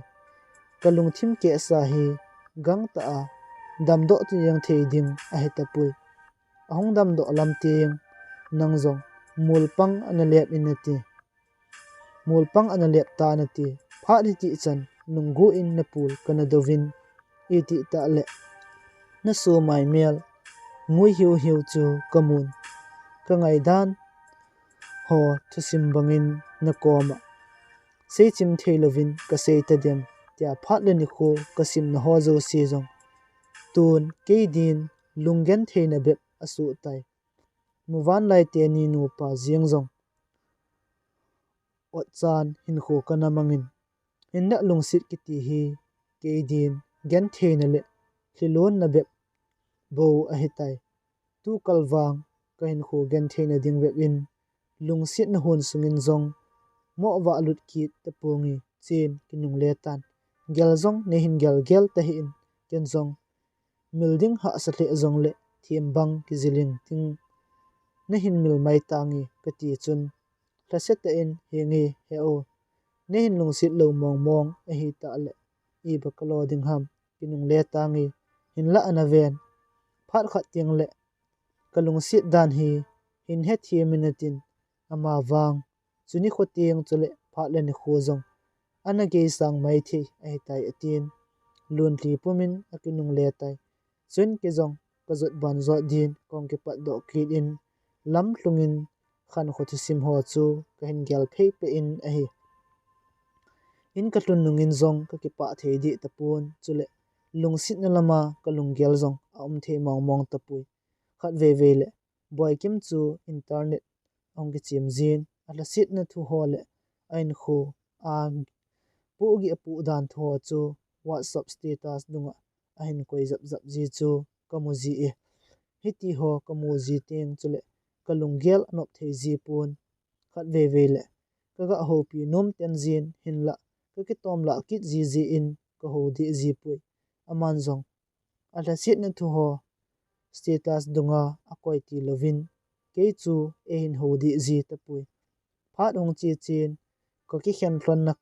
Ka lungthim kehsa hi gangtah a damdoh tu jeng thei ding ahi tapoi. Ahung damdoh lam teng nang jong mulpang ana lep in nati. Mulpang ana lep ta nati. Phat hitih chan nunggu in na pul kana douvin, itih tah le na somai mel ngui hiu hiu chu ka mun. Ka ngaidan ho thusim bangin na koma seichim thei louvin ka sei tadem, tia phat le nikho ka simna ho jouse jong tun kei din lunggentheina bep a soh tai. Muvanlai teni nupa jeng jong otchan hinkho kana mangin, hinlah lungset kiti hi kei din gentheina le lhilonna bep bou ahi tai. Tukal vang ka hinkho gentheina ding bep in lungsetna hon sungin jong mo vah lut kit taponge, chen kinungle tan. Gel jong nei hin gel gel tahih in, ken jong mil ding hahsa lheh jongle thim bang kijil in ting, na hin mil mai tange kati chun, lhase tah in, "Henge, he o, nei hin lungset lou mong mong ahi tah le iba ka lo ding ham, kinungle tange, hinlah ana ven. Phat khat teng le ka lungset dan hi hin hethem in," atin, ama vang chu nikho teng chule phat le nikho jong ana geisang mai thei ahi tai, atin. Lunlhi pumin a kinungle tai. Chun kei jong ka jot ban jot din kong kipat doh kit in, lam lhungin khankho thusim ho chu ka hin gel phei peh in ahi. In ka lhun nungin jong ka kipah thei dih tapon, chule lungsetna lama ka lunggel jong a um thei mong mong tapoi. Khat vei vei le Boikim chu internet ahung kichim jin, a lhasetna thu ho le a hinkho a pohgih a poh dan thu ho chu WhatsApp status dunga ahin koi jap jap ji chu ka mu ji e. Hiti ho kamu ji teng chule kalunggel anop thei ji pon. Khatvei vei le kaga houpi nom ten jin hinlah kakitom lah kit ji ji in kahou deh ji poi. Aman jong alhasetna thu ho status dunga akoi ti louvin kei chu eihin hou deh ji tapoi. Phat hung che chen kakikhen lhonna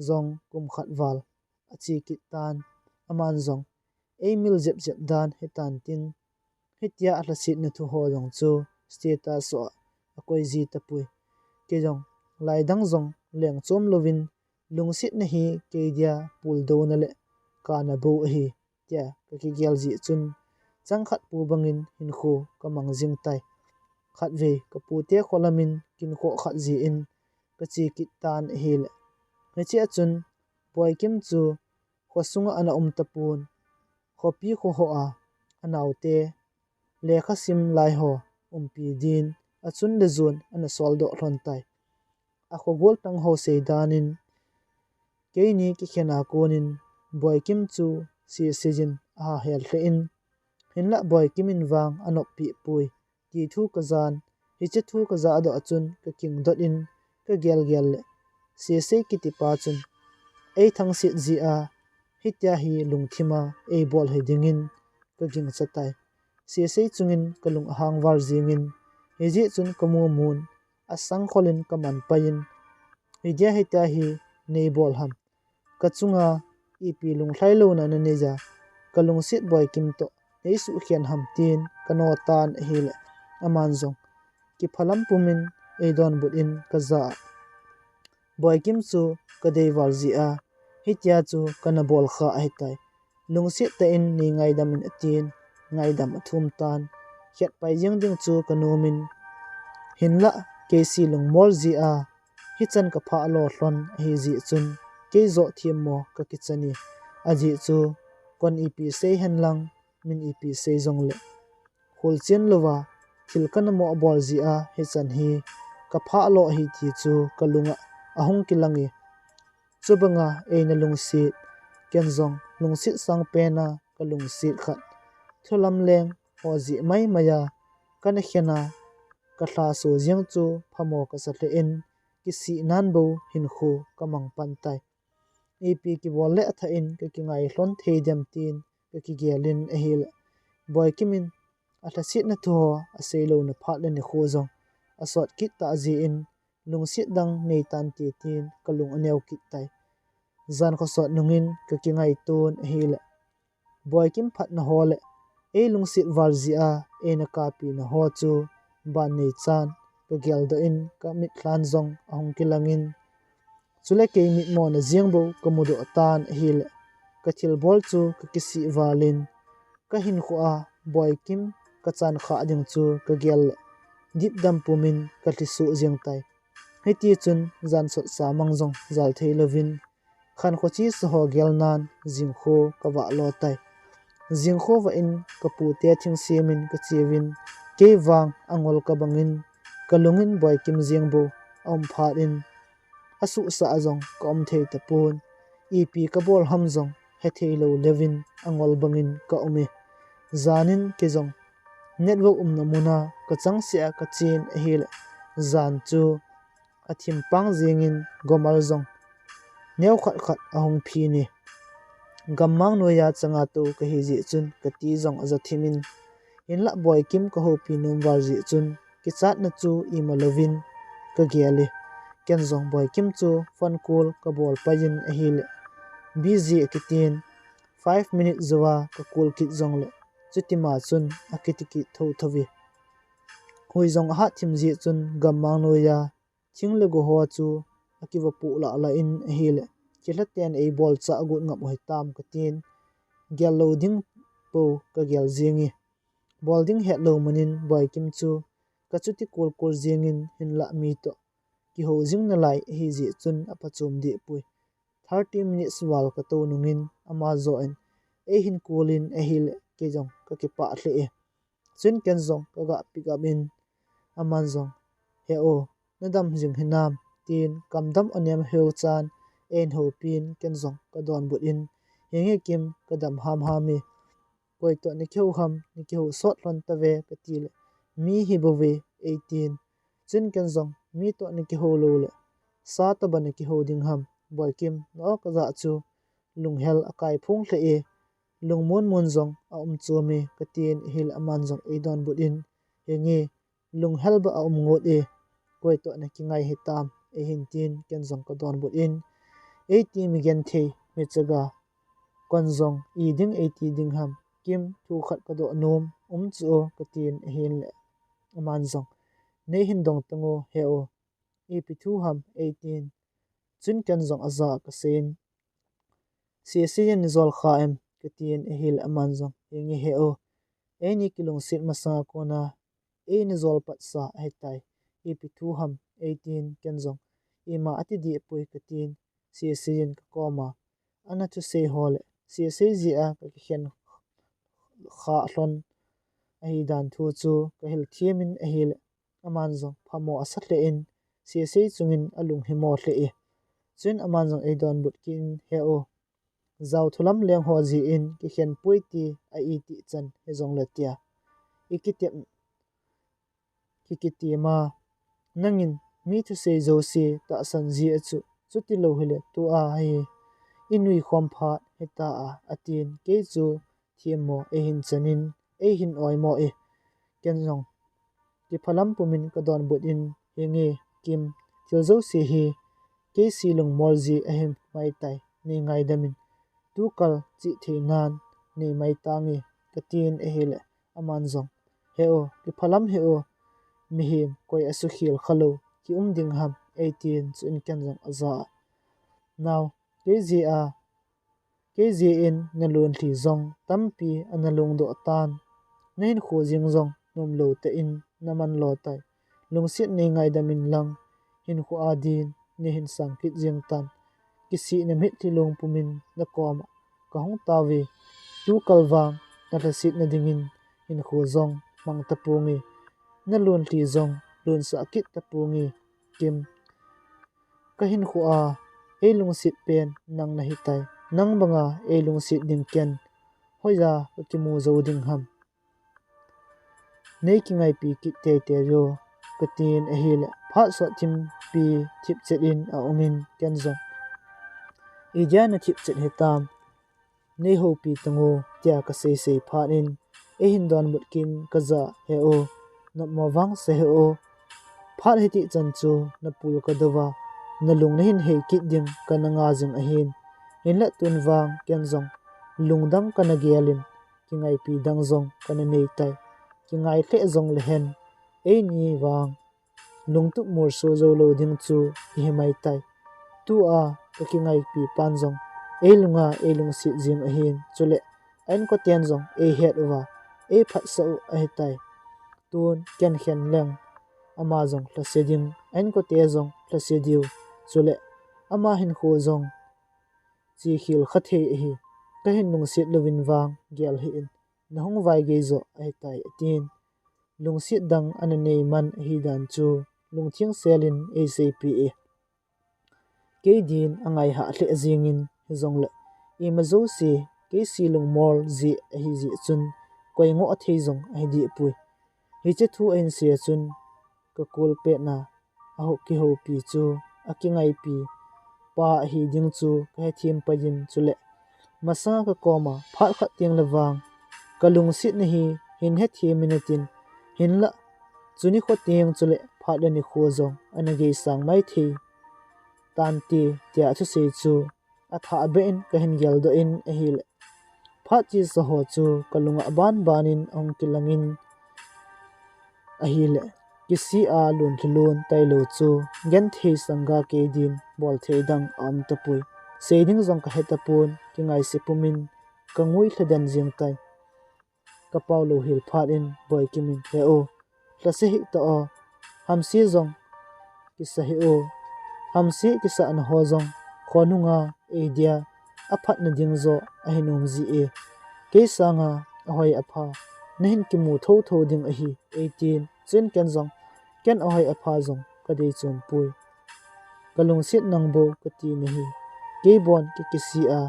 jong kum khat val ache kit tan. Aman jong eimil jep jep dan hitan tin, hitia alhasetna thu ho jong chu status a akoi ji tapoi. Kei jong laidang jong leng chom louvin lungsetna hi kei dia puldouna le kana bou ahi tia kakigel ji chun chang khat pu bangin hinkho kamang jing tai. Khatvei kapute kholamin kinkhoh khat ji in kache kit tan ahile, hiche a chun Boikim chu khosunga ana um tapon, khopi khoho a anaote lekha sim lai ho umpi din achun le jon ana soldoh lhon tai. Akhogol tang ho seidan in keini kikhen a konin Boikim chu sese jin ahahel lheh in, hinlah Boikim in vang anoppi poi ti thu kajan, hiche thu kajah doh achun kakingdot in kagel gel le Sese kitipa chun eithangset ji a, hitia hi lungthima eibol hi dingin kagingcha tai. Sese chungin kalung ahang val jingin, hijeh chun kamu mun asang kholin kaman pai in, idia hitia hi neibol ham? Kachunga ipi lunglhai louna nanei ja, kalungset Boikim toh neisuhkhen ham tin kano tan ahile, aman jong kiphalam pumin eidonbut in kaja a, Boikim chu kadei val ji a, hitia chu kana bol kha ahitai. Lungset tah in neingaidam in atin, ngaidam athum tan. Khetpai jeng ding chu kanom in, hinlah keise lungmol ji a, hichan kaphah lo lhon ahi jeh chun keijoh themmo kakichan e. Ajeh chu kon ipi sei henlang, min ipi sei jongle kholchen louva thil kana mo bol ji a, hichan hi kaphah lo ahi ti chu kalunga ahung kilang e. Chubanga eina lungset, ken jong lungset sangpen a kalungset khat, thulam leng ho jeh mai mai a kana khen a, kalhaso jeng chu phamo kasa lheh in, kisih nan bou hinkho kamang pan tai. Ipi kibol le athah in kakingai lhon thei dem tin kakigel in ahile, Boikim in alhasetna thu ho asei louna phat le nikho jong asot kit tah jeh in, lungset dang nei tante tin kalung aneo kit tai. Jan khosot nungin kakingaiton ahile, Boikim phatna ho le eilungset val ji a eina kapina ho chu ban neichan kageldoh in, kamitlhan jong ahung kilangin, chule kei mitmona jeng bou kamudoh tan ahile, kathilbol chu kakisih val in, kahinkho a Boikim kachan khah ding chu kagel le dipdam pumin kalhi suh jeng tai. Hitichun jan sotsa mang jong jal thei louvin, khankho chesa ho gelnan jingkho kavah lo tai. Jingkho vah in kapute thingsemin kacheuvin, kei vang angol kabangin, kalungin Boikim jeng bou aum phat in, asuhsah a jong kaum thei tapon, ipi kabol ham jong hethei lou leuvin angol bangin kaum e. Janin kei jong network umna muna kachangseh a kachen ahile, jan chu athimpang jengin gomal jong neokhat khat ahung phin e. Gammang noiya changa tou kahi jeh chun kati jong aja thimin, hinlah Boikim kahoupi nom val jeh chun kichatna chu ima louvin kagel e. Ken jong Boikim chu phone call kabol pai in ahile, busy akitin, five minute jouva ka call kit jongle chutima chun akiti kit thotho e. Hui jong ahat thim jeh chun gammang noiya thing le go ho chu akiva poh lah lah in ahile, kilhaten eibolchah agot ngap u hitam katin, gel lou ding pou kagel jenge. Bol ding hetlou manin Boikim chu kachuti call call jengin, hinlah mi toh kihou jing nalai ahijeh chun aphachom dehpoi. Thirty minutes val katou nungin ama joh in eihin call in ahile, kei jong kakipah lheh e. Chun ken jong kaga pick up in, aman jong, He o, nadam jing hinam? tin kamdam anem heu chan eihin houpin, ken jong kadonbut in, Henge Kim, kadam hamham e. koi toh nakihou ham, nakihou sot lhon tave, kati le, mi hi bou ve, eitin. Chun ken jong, mi toh nakihou lou le, sa tobang nakihou ding ham, Boikim, na-o kajah chu, lunghel akai phong lheh e, lungmon mon jong aum chom e, katin ahile aman jong eidonbut in, henge, lunghel ba aum ngot e, koi toh nakingai hitam, eihin tin, ken jong kadonbut in, eiti mi genthei, mi chaga, kon jong, iding eiti ding ham, Kim, thu khat kadoh nom, um chu o, katin ahile, aman jong, neihin dong tang o, he o, ipi thu ham, eitin, chun ken jong ajah a kaseiyin, sese in najol kha em, katin ahile aman jong, henge he o, eini kilungset masanga kona, eina jol patsa ahitai, ipi thu ham, eitin ken jong, ima ati deh poi katin, sese in kakoma, ana thusei ho le, sese jeh a kakikhen kha lhon, ahidan thu chu kahil them in ahile, aman jong phamo asa lheh in, sese chungin alung himo lheh e. Chun aman jong eidonbut kit in, he o, jao thulam leng ho jeh in kikhen poi ti a iti chan hijongle tia, ikitep, kikitep ma, nangin mi thusei jouse tahsan ji a chu, chuti lou hile tua hi inui khom phat hita a, atin, kei chu themmo eihin chanin, eihin oimo e, ken jong kiphalam pumin kadonbut in, henge Kim, thil jouse hi kei si lungmol ji ahi maitai, nei ngaidam in, tukal chihthei nan nei mai tange, katin ahile aman jong, he o, kiphalam he o, mihem koi asukhel khalou kium ding ham, eitin, chun ken jong ajah a, nao, kei jeh a, kei jeh in nalunlhi jong tampi ana lungdoh tan, nahinkho jing jong nomlou tah in naman lo tai, lungset nei ngaidam in lang, hinkho a din neihin sang kit jeng tan, kisihna mitlhi lung pumin nakoma kahung tauve, tukal vang nalhasetna dingin hinkho jong mang taponge, nalunlhi jong lunsah kit taponge, Kim, kahinkho a eilungset pen nang nahitai, nang banga eilungset ding ken hoiya kakimu jou ding ham, nei kingaipi kit teitei o, katin ahile phat sot thimpi thipchet in aumin ken jong, idia nathipchet hitam, neihoupi tang o, tia kaseisei phat in, eihin donbut kit in kajah, he o, nopmo vangse he o, phat hitih chan chu napul kadouva, nalung nahin hei kit ding kana nga jing ahin, hinla tun vang ken jong lungdang kana gel in, kingaipi dang jong kana nei tai, kingai lheh jongle hen, eini vang lungtup molso joulou ding chu ihi maitai, tua kakingaipi pan jong eilunga eilungset jing ahin, chule a-inkoten jong eihet uva eiphatsah u ahitai, tun ken khen leng ama jong lhase ding, a-inkote jong lhase diu, chule ama hinkho jong chekhel kha thei ahi, kahin lungset louvin vang gel hih in, nahung vaigei joh ahitai, atin, lungset dang ana nei man ahidan chu lungtheng sel in eiseipeh e, kei din angaihah lheh jengin, hijongle ima jouse kei si lungmol jeh ahijeh chun koi ngoh thei jong ahidehpoi, hiche thu ahinsei a chun kakol petna a kihoupi chu akingaipi pa ahi ding chu kahethem pai in, chule masanga kakoma phat khat tengle vang kalungsetna hi hin hethem in atin, hinla chu nikho teng chule phat le nikho jong ana geisang maithei tante, tia athusei chu athahbeh in kahin geldoh in ahile, phat chesa ho chu kalunga banban in ahung kilangin ahile, kisih a lunlhilun tailou chu genthei sanga kei din bolthei dang aum tapoi, sei ding jong kahe tapon, kingaise pumin kangui lhaden jeng tai. Kapao louhel phat in Boikim in, he o, lhase hih ta o, hamse jong kisa hih o, hamse kisahna ho jong khonunga eidia aphatna ding joh ahinom ji e, kei sanga ahoi apha nahin kimu thotho ding ahi, eitin, chun ken jong ken ahoi apha jong kadei chompoi, kalungset nang bou kati nahi, kei bon kikisih a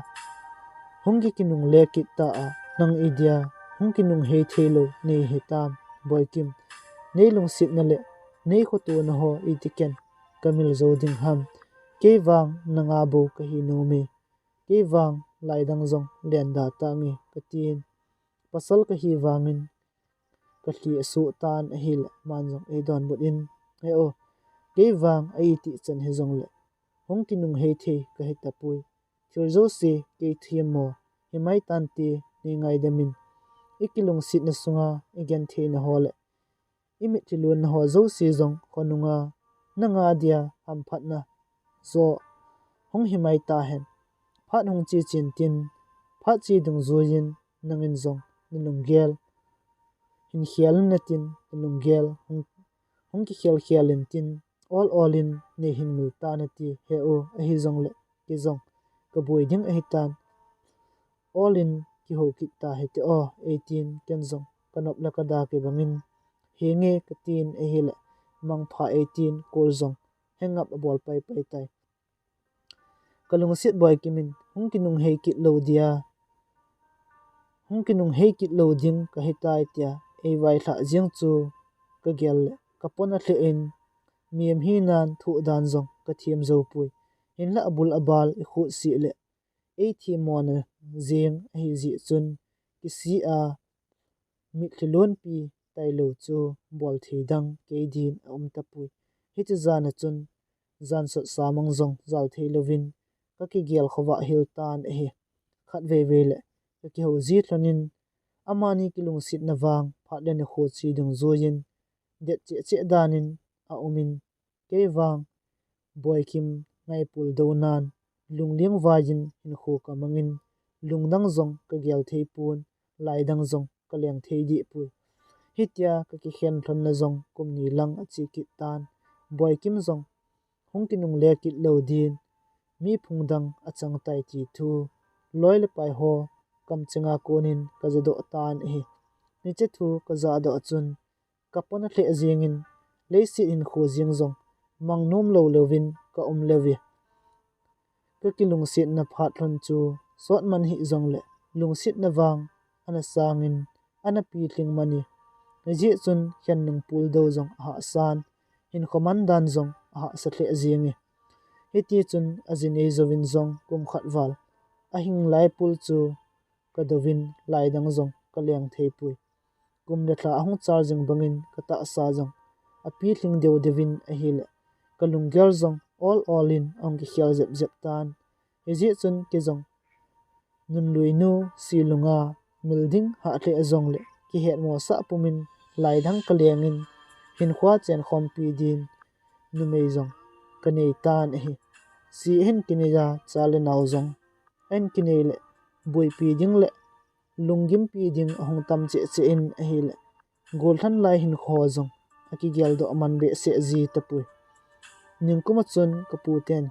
hung kikinungle kit ta a, nang idia Hung kinunghei thei lou nei hitam, Boikim. Nei lungsetna le nei khoto na ho iti ken kamil jou ding ham. Kei vang nanga bou kahi nom e. Kei vang laidang jong lenda tange katin. Pasal kahi vangin kalhi asuh tan ahile aman jong eidonbut in, he o, kei vang a iti chan hijongle hung kinunghei thei kahi tapoi. Thil jouse kei themmo himai tante, nei ngaidam in. I kilungsetna sunga i gentheina ho le i mitlhi lonna ho jouse jong khonunga nanga dia hamphatna jo hung himai tahen. Phat hung che chen tin, phat che dungjuiyin nangin jong na lunggel hin khel in natin, na lunggel hung, hung kikhel khel in tin, ol ol in nei hin mil ta nati, he o, ahijongle kei jong kaboi ding ahitan. Ol in kihou kit ta hite o, eitin ken jong kanop le kada kibangin, henge katin ahile, mangpha eitin call jong hang up abol paipai tai. Kalungset Boikim in hung kinunghei kit lou dia, hung kinunghei kit lou ding kahitai tia eivailhah jeng chu kagel le kapona lheh in, mihem hinan thoh dan jong kathem jou poi. Hinla abul abal i khut sih le ei themmona jeng ahijeh chun, kisih a mitlhi lonpi tailou chu bol thei dang kei din aum tapoi. Hiche jan a chun jan sot samang jong jal thei louvin kakigel khovah hel tan ahi. Khatvei vei le kakihou ji lhonin, amani kilungsetna vang phat le nikho che dungjuiyin det cheh cheh danin aumin, kei vang Boikim ngaipul dou nan, lungling vaiyin hinkho kamangin, lungdang jong kagel thei pon, laidang jong kaleng thei deh poi. Hitia kakikhen lhonna jong kum ni lang ache kit tan. Boikim jong hung kinungle kit lou din, mi phung dang achang tai ti thu loi le pai ho kamchenga konin kajadoh tan ahi. Hiche thu kajahdoh chun, kapona lheh jengin, leiset hinkho jeng jong mang nom lou louvin kaum leuve. Kakilungsetna phat lhon chu sotman hijongle, lungsetna vang ana sangin, ana pilhing man e. Hijeh chun khen nung puldou jong ahahsan, hinkho man dan jong ahahsa lheh jenge. Hitichun ajinei jouvin jong kum khat val ahing lai pul chu kadouvin, laidang jong kaleng thei poi. Kum le lha ahung chal jing bangin katahsa jong apilhing deu deuvin ahile, kalunggel jong ol ol in ahung kikhel jep jep tan. Hijeh chun kei jong nunluinu silunga mil ding hah lheh jongle, kihetmosah pumin laidang kalengin, hinkhoa chenkhompi din numei jong kanei tan ahi. Si ahin kinei a, cha le nao jong ahin kinei le, boipi ding le lunggimpi ding ahung tam cheh cheh in ahile, gollhang lai hinkho jong akigeldoh man behseh ji tapoi. Ningkum a chun kaputen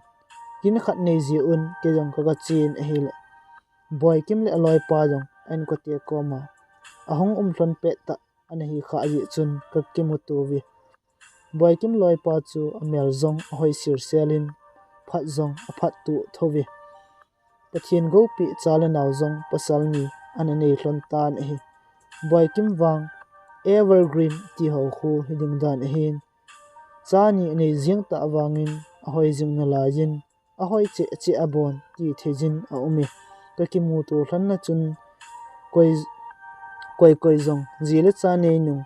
kin khat nei jeh un kei jong kagachen ahile, Boikim le aloipa jong a-inkote koma ahung um lhon pettah ana hi khah jeh chun kakimuto uve. Boikim loipa chu amel jong ahoi selsel in, phat jong aphat tuh thou ve. Pathen goupeh cha le nao jong pasal ni ana nei lhon tan ahi. Boikim vang evergreen ti ho khu hiding dan ahin, cha ni anei jeng tah vangin ahoi jing nalaiyin, ahoi cheh cheh abon ti theijin aume. Kakimuto lhonna chun koi, koi koi jong ji le cha neinung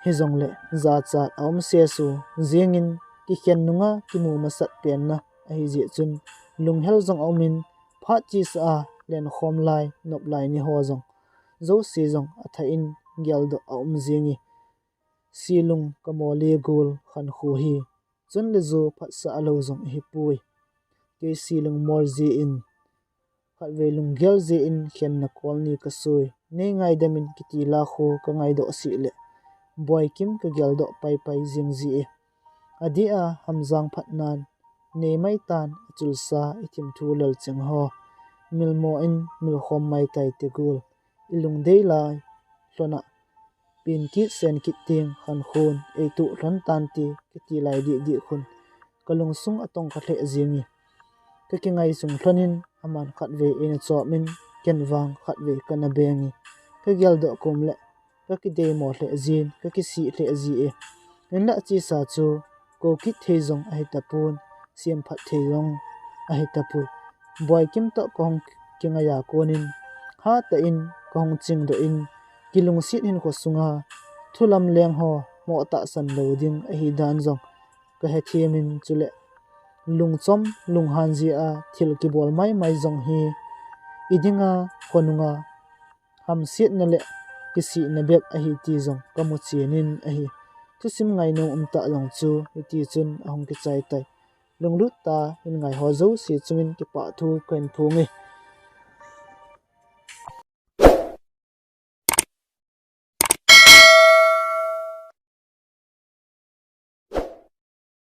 hijongle jachat aum sesu jengin, kikhen nunga kimu masat penna ahijeh chun lunghel jong aumin, phat chesa a lenkhom lai, nop lai ni ho jong jouse jong athah in geldoh aum jenge. Silung kamole gol khankho hi chun le jo phatsah lou jong ahipoi. Kei silung mol jeh in, khatvei lunggel jeh in khenna kol ni kasoi. Nei ngaidam in kiti la khu kangaidoh seh le, Boikim kageldoh paipai jeng ji e. Adeh a Hamjang phatnan nei maitan, achulsa ithim thu lelcheng ho milmo in milkhom maitai te gol. Ilungdei lai lhona pen kit sen kit teng khankhon eituh lhon tante kiti lai deh deh khun kalungsung atongkha lheh jenge. Kakingaisung lhonin aman khatvei eina chomin, ken vang khatvei kana benge. kageldoh kom le kakideimo lheh jin, kakisih lheh ji e. Hinlah achesa chu kou kit thei jong ahi tapon, semphat thei jong ahi tapoi. Boikim toh kahung kingai a konin, hatah in kahung chingdoh in, kilungset hinkho sunga thulam leng ho mo tahsan lou ding ahi dan jong kahethem in, chule lungchom lunghan jeh a thil kibol maimai jong hi idinga khonunga hamsetna le kisihna bep ahi ti jong kamu chenin ahi. Thusim ngainom umtah jong chu hiti chun ahung kichai tai. Lunglut tah in ngai ho jouse chungin kipah thu kahin phong e.